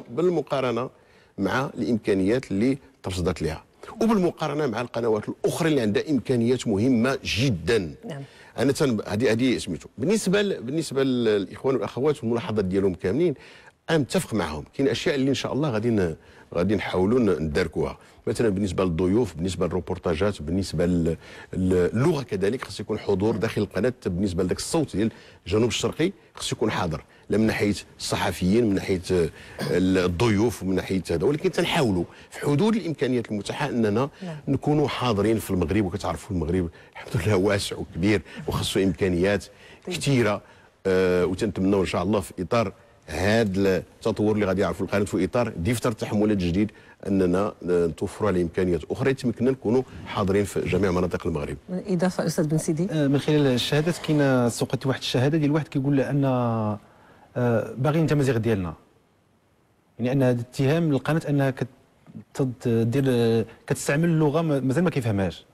بالمقارنة مع الامكانيات اللي ترصدت لها، وبالمقارنه مع القنوات الاخرى اللي عندها امكانيات مهمة جدا. نعم. انا هذه سميتو. بالنسبة للاخوان والاخوات والملاحظات ديالهم كاملين انا متفق معهم. كاين اشياء اللي ان شاء الله غادي نحاولوا نداركوها، مثلا بالنسبة للضيوف، بالنسبة للروبورتاجات، بالنسبة للغة كذلك خص يكون حضور داخل القناة. بالنسبة لذاك الصوت ديال الجنوب الشرقي خص يكون حاضر، لا من ناحية الصحفيين، من ناحية الضيوف، ومن ناحية هذا. ولكن تنحاولوا في حدود الامكانيات المتاحة اننا نكونوا حاضرين في المغرب. وكتعرفوا المغرب الحمد لله واسع وكبير وخصو امكانيات كثيرة، وتنتمناو ان شاء الله في اطار هذا التطور اللي غادي يعرفوا القناة في اطار دفتر التحملات الجديد اننا نتوفروا على امكانيات اخرى تمكننا نكونوا حاضرين في جميع مناطق المغرب. اضافه استاذ بن سيدي، من خلال الشهادات كاين سقطت واحد الشهادة ديال واحد كيقول ان باغيين التمازيغ ديالنا، يعني ان هذا اتهام للقناة انها كتدير كتستعمل اللغة مازال ما كيفهمهاش.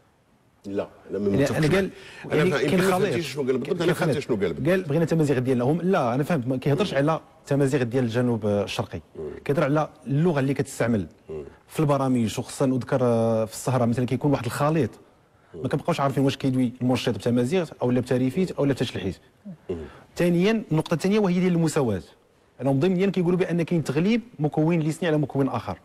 لا لا ما انا قال يعني كاين خليط. شنو قال بالضبط؟ انا فهمت شنو قال. قال بغينا التمازيغ ديالنا هم. لا انا فهمت، ما كيهضرش على التمازيغ ديال الجنوب الشرقي، كيهضر على اللغة اللي كتستعمل في البرامج، وخصوصا وذكر في السهرة مثلا كيكون واحد الخليط ما كنبقاوش عارفين واش كيدوي المنشط بتمازيغ او لا بتريفيت او لا بتشلحيت. ثانيا النقطة الثانية وهي ديال المساواة، انهم ضمنيا كيقولوا بان كاين تغليب مكون لساني على مكون اخر.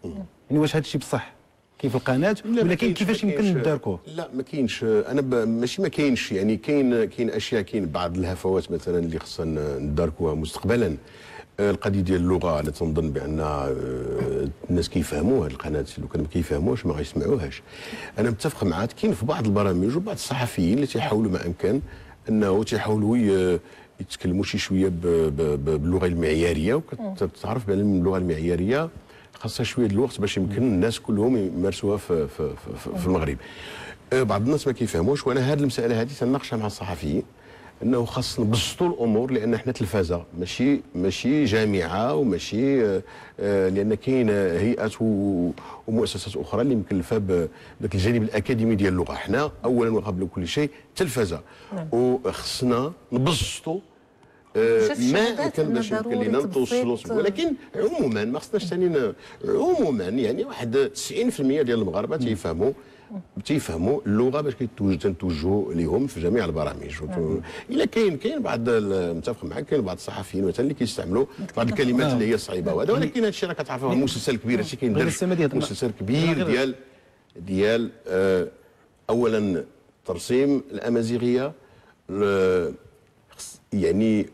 يعني واش هذا الشيء بصح كيف القناة ولا كاين كيفاش يمكن نداركوه؟ لا ما كاينش. انا ماشي ما كاينش، يعني كاين اشياء، كاين بعض الهفوات مثلا اللي خصنا نداركوها مستقبلا. القضية ديال اللغة انا تنظن بان الناس كيفهموها القناة، لو كان ما كيفهموش ما غيسمعوهاش. انا متفق معاك، كاين في بعض البرامج وبعض الصحفيين اللي تيحاولوا ما امكن انه تيحاولوا يتكلموا شي شوية باللغة المعياريه، وكتعرف بان اللغة المعياريه خاصها شوية الوقت باش يمكن الناس كلهم يمارسوها في, في, في, في المغرب. بعض الناس ما كيفهموش، وانا هذه المسالة هذه تناقشها مع الصحفيين انه خاص نبسطوا الامور، لان حنا تلفازه ماشي جامعه وماشي لان كاين هيئات ومؤسسات اخرى اللي مكلفة بذاك الجانب الاكاديمي ديال اللغة. حنا اولا وقبل كل شيء تلفازه، وخصنا نبسطوا ما كان باش يمكن لنا نتوصلوا. ولكن عموما ما خصناش ثاني، عموما يعني واحد 90% ديال المغاربة تيفهموا اللغة باش تنتوجهوا لهم في جميع البرامج. الا كاين بعض، متفق معك، كاين بعض الصحفيين مثلا اللي كيستعملوا بعض الكلمات اللي هي صعيبة وهذا، ولكن هذا الشيء راه كتعرفوه مسلسل كبير، هادشي كاين مسلسل كبير ديال اولا ترسيم الامازيغية، يعني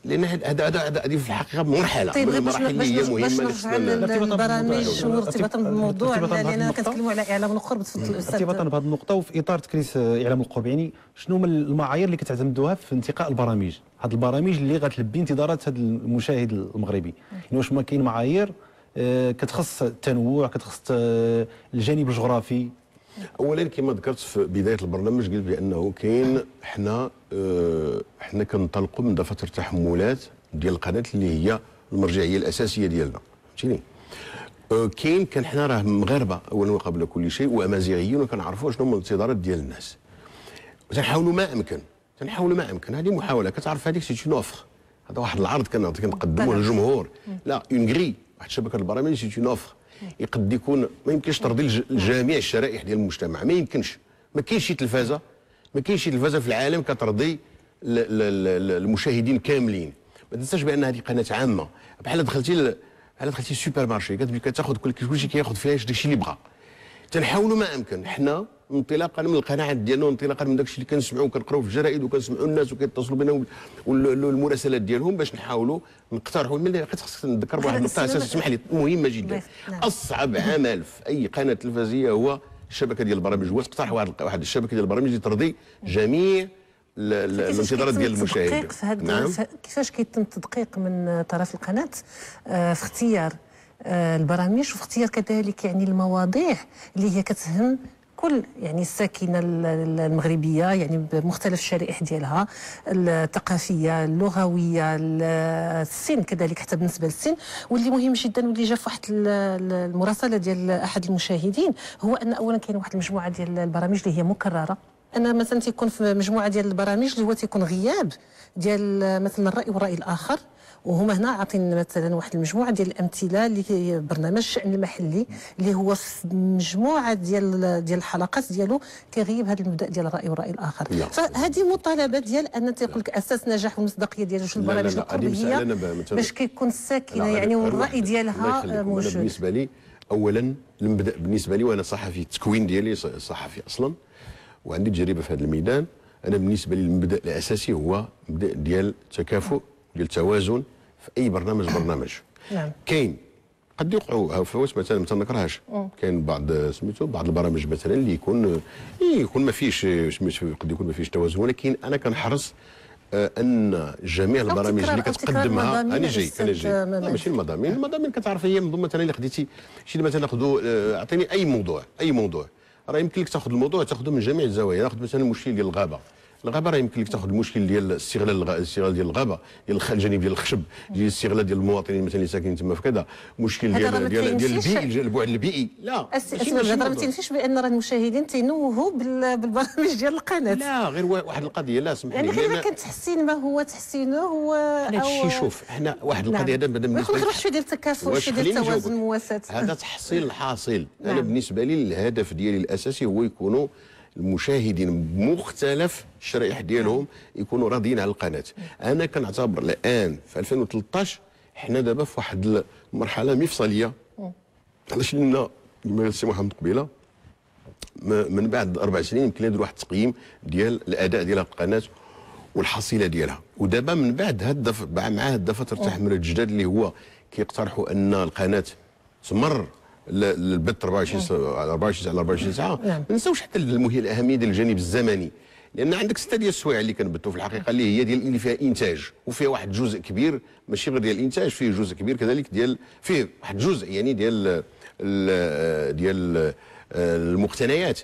لان هذا في الحقيقة مرحلة. طيب من المراحل اللي هي مهمة. باش نرجع للبرامج وارتباطا بالموضوع لان كنتكلموا على اعلام القرب. تفضل الاستاذ. ارتباطا بهذه النقطة وفي اطار تكريس اعلام القرب، يعني شنو من المعايير اللي كتعتمدوها في انتقاء البرامج، هذه البرامج اللي غتلبي انتظارات هذا المشاهد المغربي؟ يعني واش ما كاين معايير كتخص التنوع، كتخص الجانب الجغرافي؟ اولا كما ذكرت في بداية البرنامج قلت بانه كاين حنا كنطلقوا من دفاتر التحملات ديال القناة اللي هي المرجعية الاساسية ديالنا، فهمتيني؟ كاين كان حنا راه مغاربة اولا وقبل كل شيء وامازيغيين، وكنعرفوا شنو هما الانتظارات ديال الناس، تنحاولوا ما امكن، هذه محاولة كتعرف، هذيك c'est une offre، هذا واحد العرض كنقدموه للجمهور، لا une grille، واحد شبكة البرامج c'est une offre يقد يكون ما يمكنش ترضي جميع الشرائح ديال المجتمع، ما يمكنش، ما كاينش شي تلفازه، ما كاينش شي تلفازه في العالم كترضي المشاهدين كاملين. ما تنساش بان هذه قناة عامة، بحال دخلتي supermarché كتاخذ كلشي كياخذ فيها داكشي اللي بغا. تنحاولوا ما امكن حنا انطلاقا من القناعات ديالنا وانطلاقا من داكشي اللي كنسمعوا وكنقراو في الجرائد وكنسمعوا الناس وكيتصلوا بنا والمراسلات ديالهم باش نحاولوا نقترحوا. من خصك نذكر بواحد النقطة اساسية، اسمح لي، مهمة جدا. اصعب عمل في اي قناة تلفزيه هو الشبكة ديال البرامج، هو تقترح واحد الشبكة ديال البرامج اللي ترضي جميع الانتظارات ديال المشاهد. نعم. كيفاش كيتم التدقيق من طرف القناة في اختيار البرامج وفي اختيار كذلك يعني المواضيع اللي هي كتهم كل يعني الساكنة المغربية، يعني بمختلف الشرائح ديالها الثقافية، اللغوية، السن كذلك حتى بالنسبة للسن. واللي مهم جدا واللي جا في واحد المراسله ديال احد المشاهدين هو ان اولا كاين واحد المجموعة ديال البرامج اللي هي مكررة. انا مثلا تيكون في مجموعة ديال البرامج اللي هو تيكون غياب ديال مثلا الراي والراي الاخر، وهما هنا عاطين مثلا واحد المجموعة ديال الامثلة اللي هي برنامج الشان المحلي اللي هو في مجموعة ديال الحلقات ديالو كيغيب هذا المبدا ديال الراي والراي الاخر. فهذه مطالبه ديال ان تيقول لك اساس نجاح والمصداقيه ديال البرامج القربيه باش كيكون الساكنة يعني والراي ديالها موجود. بالنسبة لي اولا المبدا بالنسبة لي، وانا صحفي التكوين ديالي صحفي اصلا وعندي تجربه في هذا الميدان، انا بالنسبة لي المبدا الاساسي هو مبدا ديال التكافؤ ديال التوازن في اي برنامج. نعم. كاين قد يوقعوا هفوات مثلا ما تنكرهاش، كاين بعض سميتو بعض البرامج مثلا اللي يكون ما فيش سميتو، قد يكون ما فيش توازن، ولكن انا كنحرص ان جميع البرامج اللي كتقدمها انا جاي لا ماشي المضامين كتعرف هي منظومة. مثلا اللي خديتي شي مثلا ناخذوا اعطيني اي موضوع راه يمكن لك تاخذ الموضوع تاخذه من جميع الزوايا. ناخذ مثلا المشكل ديال الغابة، الغابة راه يمكن لك تاخذ المشكل ديال الاستغلال ديال الغابة، ديال الجانب ديال الخشب، ديال الاستغلال ديال المواطنين مثلا اللي ساكنين تما في كذا، مشكل ديال ديال ديال البيئي، البعد البيئي. لا هذا ما تنفيش بان راه المشاهدين تينوهوا بالبرامج ديال القناة. لا غير واحد القضية، لا سمح لي، يعني غير ما كان تحسين ما هو تحسينه هو هذا الشيء. شوف حنا واحد القضية هذا بالنسبة لي شوية ديال التكافؤ، شوية ديال التوازن، المواساة، هذا تحصيل الحاصل. انا بالنسبة لي الهدف ديالي الاساسي هو يكونوا المشاهدين بمختلف الشرائح ديالهم يكونوا راضيين على القناة. انا كنعتبر الان في 2013 حنا دابا في واحد المرحلة مفصلية. علاش؟ لان كما قال السي محمد قبيلة من بعد 4 سنين يمكن ندير واحد التقييم ديال الاداء ديال القناة والحصيله ديالها. ودابا من بعد مع هاد دفاتر التحملات الجداد اللي هو كيقترحوا ان القناة تمر البث 24 ساعة على 24 ساعة. ما نساوش حتى الاهمية ديال الجانب الزمني، لان عندك 6 ديال السوايع اللي كنبثوا في الحقيقة اللي هي ديال اللي فيها انتاج، وفيها واحد الجزء كبير ماشي غير ديال الانتاج، فيه جزء كبير كذلك ديال فيه واحد الجزء يعني ديال ديال المقتنيات.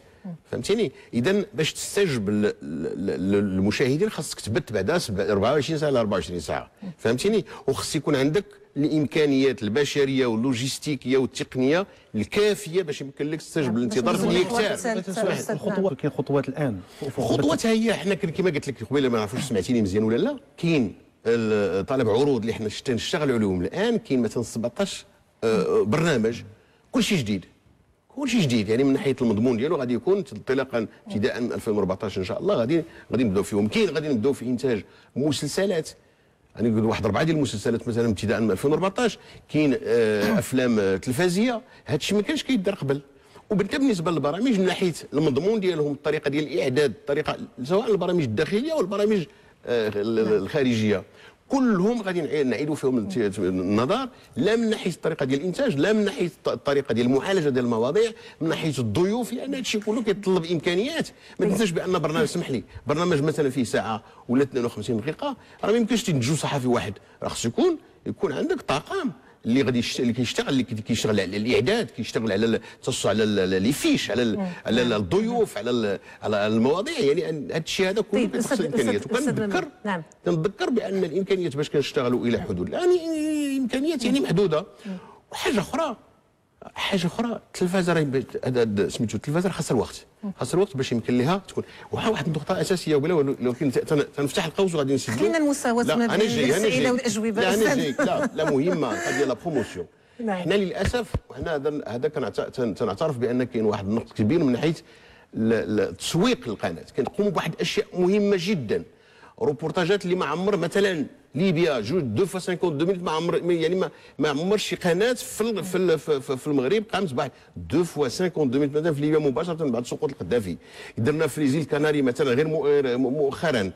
فهمتيني؟ اذا باش تستجب المشاهدين خاصك تبث بعدا 24 ساعة على 24 ساعة. فهمتيني؟ وخص يكون عندك الامكانيات البشرية واللوجستيكيه والتقنية الكافيه باش يمكن لك تستجب الانتظار في الهكتار. الخطوات كاين خطوات الان، خطوات هي حنا كما قلت لك قبيلة، ما نعرفوش سمعتيني مزيان ولا لا. كاين طلب عروض اللي حنا تنشتغلوا عليهم الان، كاين مثلا 17 برنامج كلشي جديد، كلشي جديد يعني من ناحية المضمون ديالو غادي يكون انطلاقا ابتداء من 2014 ان شاء الله غادي نبداو فيهم. كاين غادي نبداو في انتاج مسلسلات، يعني نقول واحد 4 ديال المسلسلات مثلا ابتداء من 2014. كاين افلام تلفزيه، هذا الشيء ما كانش كيدار قبل. وبالنسبة للبرامج من ناحية المضمون ديالهم، الطريقة ديال الاعداد، الطريقة سواء البرامج الداخلية والبرامج الخارجية، كلهم غادي نعيدوا فيهم النظر، لا من ناحية الطريقة ديال الانتاج، لا من ناحية الطريقة ديال المعالجة ديال المواضيع، من ناحية الضيوف، لان هذا الشيء كله كيتطلب امكانيات. ما تنساش بان برنامج، سمح لي، برنامج مثلا فيه ساعة ولا 52 دقيقة راه ما يمكنش تنتجو صحفي واحد، راه خص يكون عندك طاقم اللي غادي اللي كيشتغل، اللي كيشتغل على الاعداد، كيشتغل على التص على les fiches، على الضيوف، على المواضيع. يعني هذا الشيء هذا كله كيخص الامكانيات. وكنتذكر كنتذكر بان الامكانيات باش كنشتغلوا الى حدود الان امكانيات يعني محدودة. وحاجه اخرى، حاجة اخرى، التلفازه راه هذا سميتو التلفازه خاصها الوقت، خاصها الوقت باش يمكن لها تكون. وواحد النقطة اساسية ولكن تنفتح القوس وغادي نسدو. خلينا المساواة ما بين الاسئلة والاجوبه. لا انا جاي، لا مهمة القضية la promotion. حنا للاسف وحنا هذا تنعترف بان كاين واحد النقص كبير من ناحية تسويق القناة. كنقوموا بواحد الاشياء مهمة جدا، روبورتاجات اللي ما عمر مثلا ليبيا جوج 2 fois 52 minutes ما عمر، يعني ما عمر شي قناة في في المغرب قامت بواحد 2 fois 52 minutes مثلا في ليبيا مباشرة بعد سقوط القذافي. درنا في les îles Canaries مثلا غير مؤخرا،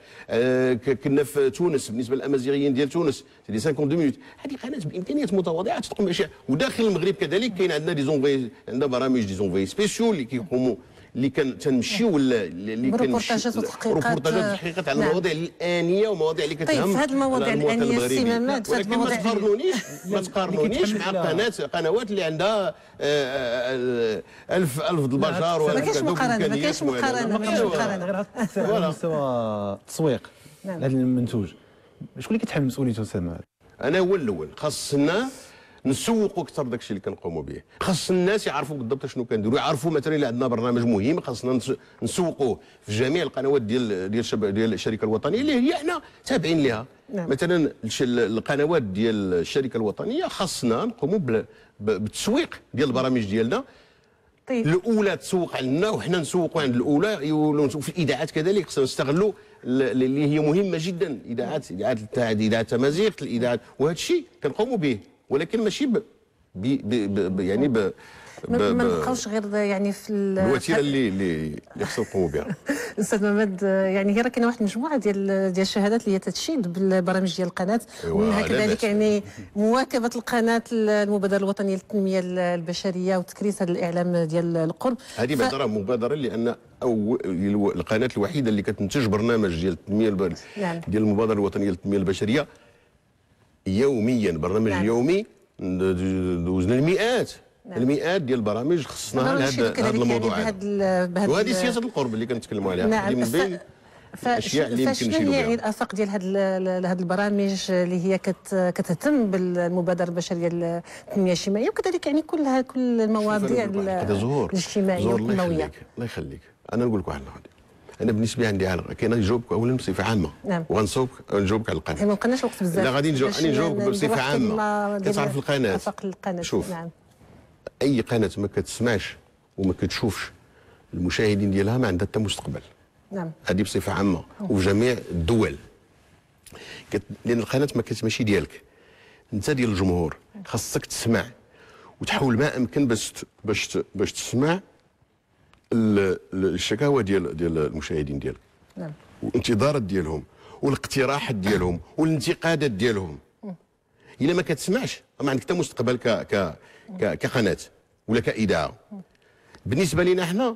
كنا في تونس بالنسبة للامازيغيين ديال تونس les 52 minutes. هذه قناة بامكانيات متواضعة تقوم باشياء. وداخل المغرب كذلك كاين عندنا des envoyés، عندنا برامج des envoyés spéciaux اللي كيقوموا اللي كان تنمشيو اللي روبورتاجات وتحقيقات، روبورتاجات وتحقيقات على المواضيع الانية ومواضيع اللي كتهم. طيب في هذه المواضيع الانية السي مماد، في هذه المواضيع ما تقارنونيش مع قنوات اللي عندها 1000 البشر ولا ما كاينش مقارنة، ما كاينش مقارنة، ما كاينش مقارنة. غير على مستوى التسويق لهذا المنتوج، شكون اللي كيتحمل مسؤوليته استاذ مماد؟ انا هو الاول. خاصنا نسوقوا اكثر داك الشيء اللي كنقوموا به. خاص الناس يعرفوا بالضبط شنو كنديروا، يعرفوا مثلا الا عندنا برنامج مهم خاصنا نسوقوه في جميع القنوات ديال ديال الشركة الوطنية اللي هي احنا تابعين لها. نعم. مثلا القنوات ديال الشركة الوطنية خاصنا نقوموا بالتسويق ديال البرامج ديالنا. طيب. الاولى تسوق عندنا وحنا نسوقوا عند الاولى، وفي الاذاعات كذلك خصنا نستغلوا اللي هي مهمة جدا، اذاعات اذاعة تمازيغت، الاذاعات، وهذا الشيء كنقوموا به، ولكن ماشي ب ب ب يعني ب ما نبقاوش غير يعني في الوتيره اللي خصنا نقوموا بها. استاذ محمد، يعني هي راه كاينه واحد المجموعة ديال الشهادات اللي هي تتشيد بالبرامج ديال القناة، ومنها كذلك يعني مواكبة القناة المبادرة الوطنية للتنمية البشرية وتكريس هذا الاعلام ديال القرب. هذه بعدا راه مبادرة، لان او القناة الوحيدة اللي كتنتج برنامج ديال التنمية نعم. ديال المبادرة الوطنية للتنمية البشرية يوميا، برنامج نعم. يومي دوزنا المئات. نعم. المئات ديال البرامج خصناها لهذا الموضوع يعني وهذه سياسة القرب اللي كنتكلموا عليها. نعم. من بين الاشياء اللي يمكن نشيلوا بها. يعني الافاق ديال هاد البرامج اللي هي كتهتم بالمبادرة البشرية للتنمية الاجتماعية، وكذلك يعني كل المواضيع الاجتماعية والتنمويه. الله يخليك، انا نقول لك واحد الحاجة، انا بالنسبة لي عندي علاقة كاين نجاوبك اولا بصفة عامة. نعم. وغنصوبك نجاوبك على القناة. ما بقناش وقت بزاف. لا غادي نجاوبك بصفة عامة. كتعرف القناة. القناة. شوف. نعم. اي قناة ما كتسمعش وما كتشوفش المشاهدين ديالها ما عندها حتى مستقبل. نعم. هذه بصفة عامة وفي جميع الدول. لان القناة ما ماشي ديالك، انت ديال الجمهور، خاصك تسمع وتحاول ما امكن باش تسمع الشكاوى ديال المشاهدين ديالك. نعم. والانتظارات ديالهم والاقتراحات ديالهم والانتقادات ديالهم. الا ما كتسمعش ما عندك حتى مستقبل ك كقناه ولا كاذاعه. بالنسبة لنا حنا،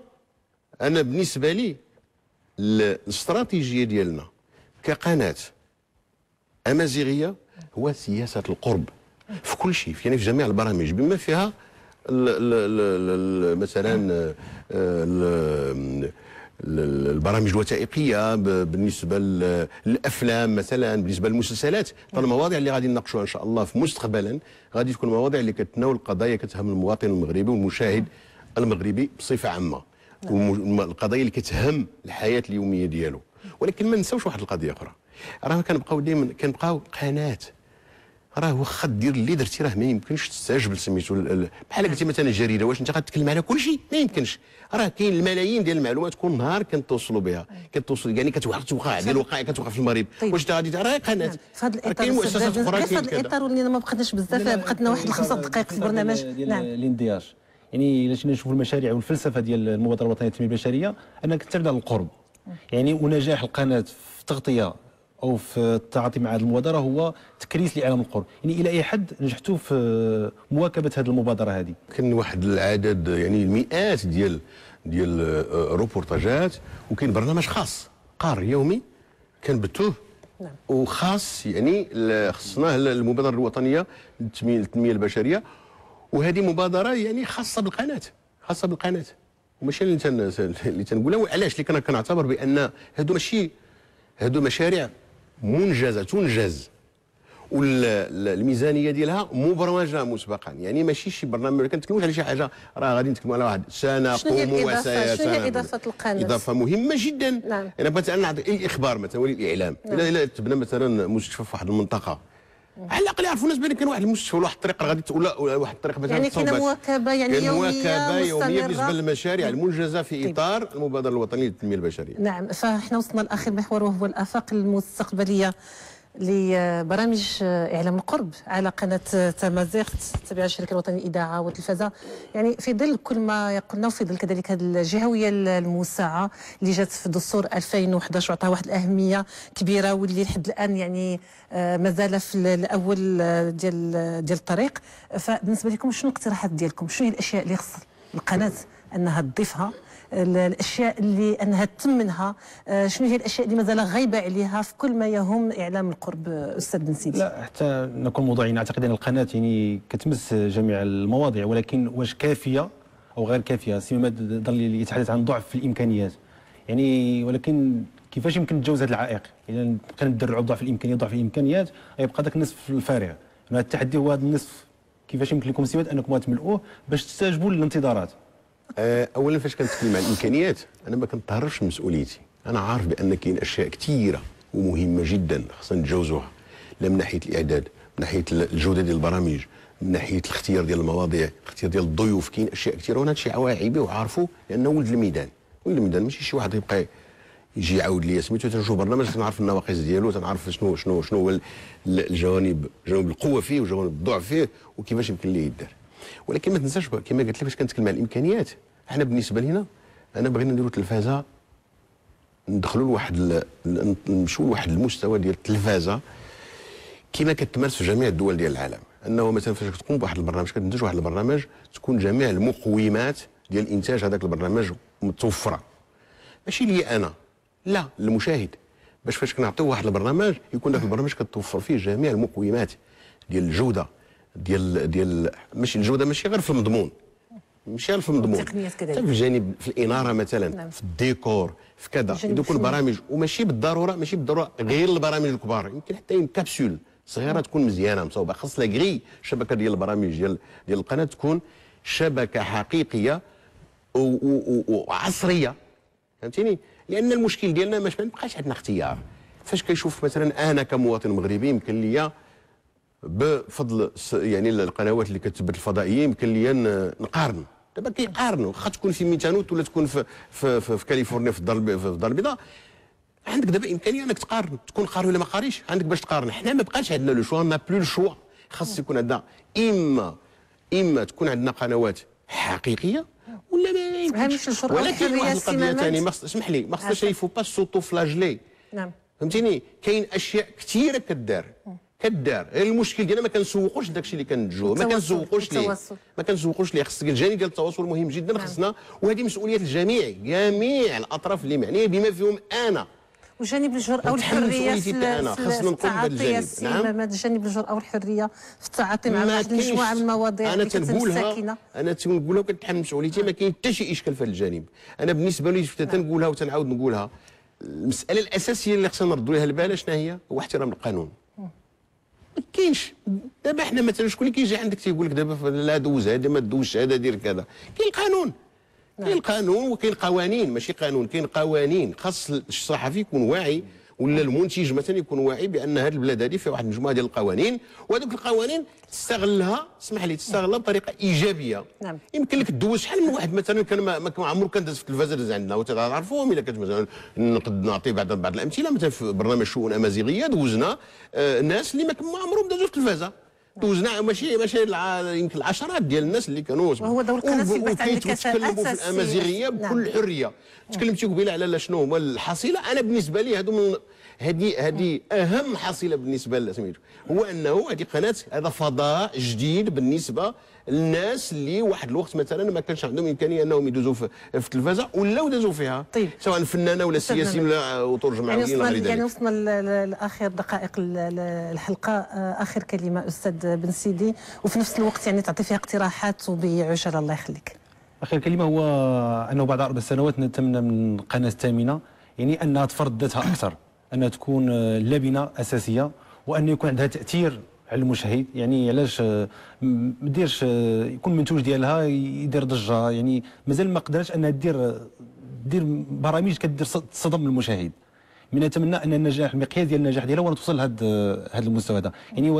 انا بالنسبة لي الاستراتيجية ديالنا كقناه امازيغيه هو سياسة القرب في كل شيء، يعني في جميع البرامج بما فيها مثلا البرامج الوثائقية، بالنسبة للافلام مثلا، بالنسبة للمسلسلات. فالمواضيع اللي غادي نناقشوها ان شاء الله في مستقبلا غادي تكون مواضيع اللي كتناول قضايا كتهم المواطن المغربي والمشاهد المغربي بصفة عامة، والقضايا اللي كتهم الحياة اليومية ديالو. ولكن ما نساوش واحد القضية اخرى، راه كنبقاو دائما كنبقاو قناة، راه واخا دير اللي درتي راه ما يمكنش تستعجب سميتو بحال قلتي مثلا الجريدة، واش انت غتكلم على كل شيء؟ ما يمكنش، راه كاين الملايين ديال المعلومات كل نهار كنتوصلوا بها، كتوصل يعني كتوقع ديال الوقائع كتوقع في المغرب. طيب. واش انت غادي راه قناة في هذا الاطار، كاين مؤسسات اخرى في هذا الاطار اللي ما بقاتناش بزاف، بقات لنا واحد 5 دقائق في البرنامج. نعم. l'INDH يعني الا جينا نشوفوا المشاريع والفلسفة ديال المبادرة الوطنية للتنمية البشرية، انك تعتمد على القرب، يعني ونجاح القناة في التغطية او في التعاطي مع هذه المبادرة هو تكريس لاعلام القرب. يعني الى اي حد نجحتوا في مواكبة هذه المبادرة هذه؟ كاين واحد العدد يعني المئات ديال الروبورتاجات، وكاين برنامج خاص قار يومي كنبتوه. نعم. وخاص يعني خصناه المبادرة الوطنية للتنمية البشرية، وهذه مبادرة يعني خاصة بالقناة، خاصة بالقناة، وماشي اللي تنقولها. علاش؟ اللي كنعتبر بان هادو ماشي هادو مشاريع منجزه تنجز، والميزانيه ديالها مبرمجه مسبقا، يعني ماشي شي برنامج كنتكلموش على شي حاجة راه غادي نتكلموا على واحد سنقوم وسيا. شنو هي اضافه القناة؟ اضافه مهمة جدا. نعم. انا بغيت نعطي اي اخبار مثلا الاعلام. نعم. الا تبنى مثلا مستشفى في واحد المنطقة، على الاقل يعرفوا الناس بان كاين واحد المستشفى ولا واحد الطريق غادي ولا واحد الطريق مثلا، يعني كاين مواكبة يعني يومية، مواكبة يومية بالنسبة للمشاريع المنجزه في اطار المبادرة الوطنية للتنمية البشرية. نعم. فاحنا وصلنا لاخر محور وهو الافاق المستقبلية لبرامج اعلام القرب على قناة تمازيغت تابعه الشركة الوطنية للاذاعة والتلفزه، يعني في ظل كل ما قلنا وفي ظل كذلك هذه الجهوية الموسعه اللي جات في دستور 2011 وعطاها واحد الاهمية كبيرة واللي لحد الان يعني مازال في الاول ديال الطريق. فبالنسبه لكم شنو الاقتراحات ديالكم؟ شنو هي الاشياء اللي خص القناة انها تضيفها، الاشياء اللي انها تمنها، شنو هي الاشياء اللي مازال غايبة عليها في كل ما يهم اعلام القرب؟ استاذ بن سيدي. لا حتى نكون موضوعيين، اعتقد ان القناة يعني كتمس جميع المواضيع، ولكن واش كافيه او غير كافيه؟ سي محمد ظل يتحدث عن ضعف في الامكانيات، يعني ولكن كيفاش يمكن نتجاوز هذا العائق؟ اذا بقينا ندرعوا بضعف الامكانيات، ضعف الامكانيات غيبقى ذاك النصف الفارغ. التحدي هو هذا النصف كيفاش يمكن لكم سيمات انكم تملؤوه باش تستجبوا للانتظارات؟ اولا فاش كنتكلم على الامكانيات انا ما كنتهربش من مسؤوليتي، انا عارف بان كاين اشياء كثيرة ومهمة جدا خصنا نتجاوزوها، لا من ناحية الاعداد، من ناحية الجودة ديال البرامج، من ناحية الاختيار ديال المواضيع، الاختيار ديال الضيوف، كاين اشياء كثيرة وانا هادشي واعي به وعارفه، لانه ولد الميدان، ولد الميدان ماشي شي واحد يبقى يجي يعاود لي سميتو. تنشوف برنامج تنعرف النواقص ديالو، تنعرف شنو شنو شنو هو الجوانب، جوانب القوة فيه وجوانب الضعف فيه وكيفاش يمكن ليه يدار. ولكن ما تنساش كما قلت لك فاش كنتكلم على الامكانيات، حنا بالنسبة لنا انا بغينا نديروا تلفازه، ندخلوا لواحد نمشوا لواحد المستوى ديال التلفازه كما كتمارس في جميع الدول ديال العالم، انه مثلا فاش تقوم بواحد البرنامج كتنتج واحد البرنامج تكون جميع المقومات ديال انتاج هذاك البرنامج متوفرة، ماشي لي انا، لا للمشاهد، باش فاش كنعطيو واحد البرنامج يكون ذاك البرنامج كتوفر فيه جميع المقومات ديال الجودة ديال ماشي الجودة ماشي غير في المضمون، ماشي غير في المضمون، حتى في الجانب في الاناره مثلا، نعم. في الديكور، في كذا، يكون برامج، وماشي بالضرورة ماشي بالضرورة غير البرامج الكبار، يمكن حتى une capsule صغيرة تكون مزيانه مصوبه. خاص la grille الشبكة ديال البرامج ديال القناة تكون شبكة حقيقية وعصريه، فهمتيني؟ لان المشكل ديالنا ما بقاش عندنا اختيار. فاش كيشوف مثلا انا كمواطن مغربي يمكن ليا بفضل يعني القنوات اللي كتثبت الفضائية يمكن ليا نقارن. دابا كيقارنوا، واخا تكون في ميتانوت ولا تكون في في, في, في كاليفورنيا في الدار البيضاء، عندك دابا امكانية انك تقارن، تكون قاري ولا ما قاريش عندك باش تقارن. حنا ما بقاش عندنا le choix، n'a plus le choix. خاص يكون عندنا اما تكون عندنا قنوات حقيقية ولا ما يمكنش. ولكن واحد القضية ثانية، ما اسمح لي، ما خصناش il faut pas s'autoflageller. نعم، فهمتيني؟ كاين اشياء كثيرة كدار، غير المشكل ديالنا ما كنسوقوش داكشي اللي كنتجوه، ما كنسوقوش ليه، ما كنسوقوش ليه. خصك الجانب ديال التواصل مهم جدا. نعم. خصنا، وهذه مسؤولية الجميع، جميع الاطراف اللي معنية بما فيهم انا. وجانب الجرأة والحرية في التعاطي. نعم، جانب الجرأة والحرية في التعاطي مع واحد المجموعة من المواضيع اللي كتهم. انا تنقولها وكنتحمل مسؤوليتي، ما كاين حتى شي اشكال في هذا الجانب. انا بالنسبة لي تنقولها وتنعاود نقولها، المسالة الاساسية اللي خصنا نردوا لها البال شنو هي؟ هو احترام القانون. ما كاينش دابا حنا مثلا شكون اللي كيجي عندك تيقول لك دابا لا دوز هذا، ما دوزش هذا، دير كذا. كاين القانون، كاين القانون وكاين قوانين، ماشي قانون، كاين قوانين. خاص الصحفي يكون واعي، ولا المنتج مثلا يكون واعي بان هذه البلاد هذه فيها واحد المجموعة ديال القوانين، وهذوك القوانين تستغلها، اسمح لي، تستغلها بطريقة ايجابية. نعم. يمكن لك تدوز شحال من واحد مثلا كان ما عمره كان داز في التلفازه داز عندنا وتعرفوهم. الا كانت مثلا نقد نعطي بعض الامثلة، مثلا في برنامج شؤون امازيغيه دوزنا ناس اللي ما عمرهم دازوا في التلفازه، دوزنا ماشي يمكن العشرات ديال الناس اللي كانوا. وهو دور القناة في البحث عن الكفاءات في الامازيغية بكل نعم. حرية. تكلمتي قبيلة على شنو هما الحصيلة. انا بالنسبة لي هادو من هذه اهم حصيله بالنسبة لسميتو، هو انه هذه قناة، هذا فضاء جديد بالنسبة للناس اللي واحد الوقت مثلا ما كانش عندهم امكانية انهم يدوزوا في التلفازه ولاو دازوا فيها. طيب. سواء فنانة ولا سياسيين ولا اطر جمعويين ولا غير ذلك. يعني وصلنا لاخر دقائق الحلقة. اخر كلمة استاذ بن سيدي، وفي نفس الوقت يعني تعطي فيها اقتراحات وبعجاله، الله يخليك. اخر كلمة هو انه بعد 4 سنوات نتمنى من القناة الثامنة يعني انها تفرض ذاتها اكثر، انها تكون لبنه اساسية، وان يكون عندها تاثير على المشاهد. يعني علاش ما ديرش يكون المنتوج ديالها يدير ضجه، يعني مازال ما قدرتش انها دير برامج كدير تصدم المشاهد. من نتمنى ان النجاح، المقياس ديال النجاح ديالها هو توصل لهذا المستوى هذا. يعني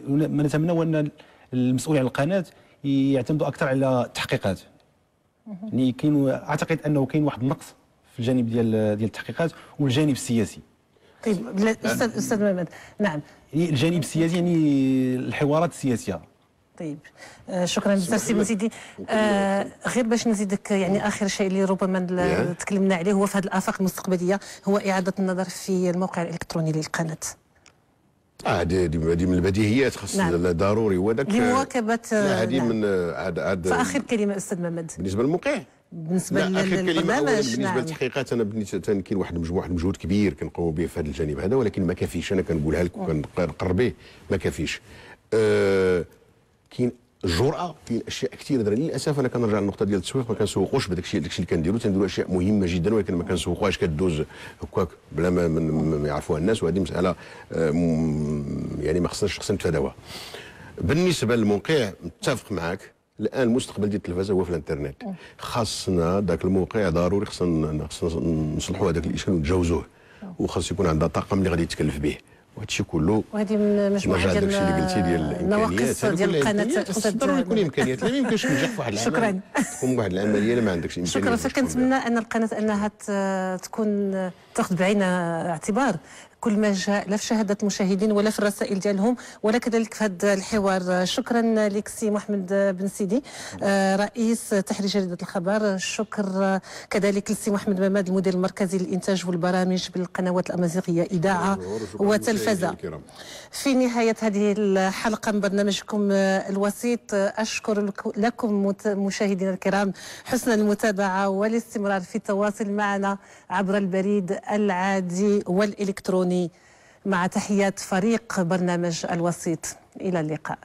ما نتمنى هو ان المسؤولين على القناة يعتمدوا اكثر على التحقيقات. يعني كاين، اعتقد انه كاين واحد النقص في الجانب ديال التحقيقات والجانب السياسي. طيب استاذ محمد. نعم، يعني الجانب السياسي، يعني الحوارات السياسية. طيب شكرا بزاف سي بن سيدي. غير باش نزيدك يعني اخر شيء اللي ربما تكلمنا عليه هو في هذه الافاق المستقبلية، هو اعاده النظر في الموقع الالكتروني للقناة. هذه من البديهيات، خاص. نعم. ضروري وهذاك لمواكبه. هذه نعم. من هذا. فاخر كلمة استاذ محمد بالنسبة للموقع، بالنسبة للبرنامج. بالنسبة نعم. للتحقيقات، انا بالنسبة كاين واحد المجموعة مجهود كبير كنقوموا به في هذا الجانب هذا، ولكن ما كافيش. انا كنقولها لك وكنقر به، ما كافيش. كاين الجرأة، كاين اشياء كثيرة. للاسف انا كنرجع للنقطة ديال التسويق، ما كنسوقوش بداك الشيء اللي كنديرو. تنديروا اشياء مهمة جدا ولكن ما كنسوقوهاش، كدوز هكاك بلا ما يعرفوها الناس، وهذه مسالة يعني ما خصناش نتفاداوها. بالنسبة للموقع متفق معك، الان المستقبل ديال التلفزة هو في الانترنت. خاصنا ذاك الموقع ضروري، خصنا نصلحوا هذاك الاشكال ونتجاوزوه، وخاص يكون عندها طاقم اللي غادي يتكلف به، وهذا الشيء كله. وهذه من مجموعة ديال الشيء اللي قلتي ديال النواقص ديال القناة. خاص ضروري يكون امكانيات، لا ما يمكنش تنجح في واحد العمل، شكرا، تقوم بواحد العملية ما عندكش امكانيات. شكرا. فكنتمنى ان القناة انها تكون تاخذ بعين الاعتبار كل ما جاء، لا في شهادة المشاهدين ولا في الرسائل ديالهم ولا كذلك في هذا الحوار. شكرا لك سي محمد بن سيدي رئيس تحرير جريدة الخبر. شكر كذلك لسي محمد مماد المدير المركزي للإنتاج والبرامج بالقنوات الأمازيغية إذاعة وتلفزة. في نهاية هذه الحلقة من برنامجكم الوسيط، أشكر لكم مشاهدينا الكرام حسن المتابعة والاستمرار في التواصل معنا عبر البريد العادي والإلكتروني، مع تحيات فريق برنامج الوسيط. إلى اللقاء.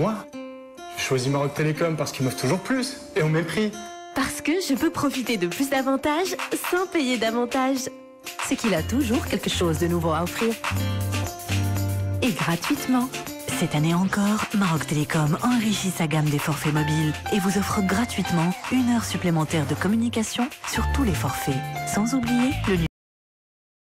Moi, je choisis Maroc Télécom parce qu'ils m'offrent toujours plus et au même prix. Parce que je peux profiter de plus d'avantages sans payer davantage. C'est qu'il a toujours quelque chose de nouveau à offrir. Et gratuitement. Cette année encore, Maroc Télécom enrichit sa gamme des forfaits mobiles et vous offre gratuitement une heure supplémentaire de communication sur tous les forfaits. Sans oublier le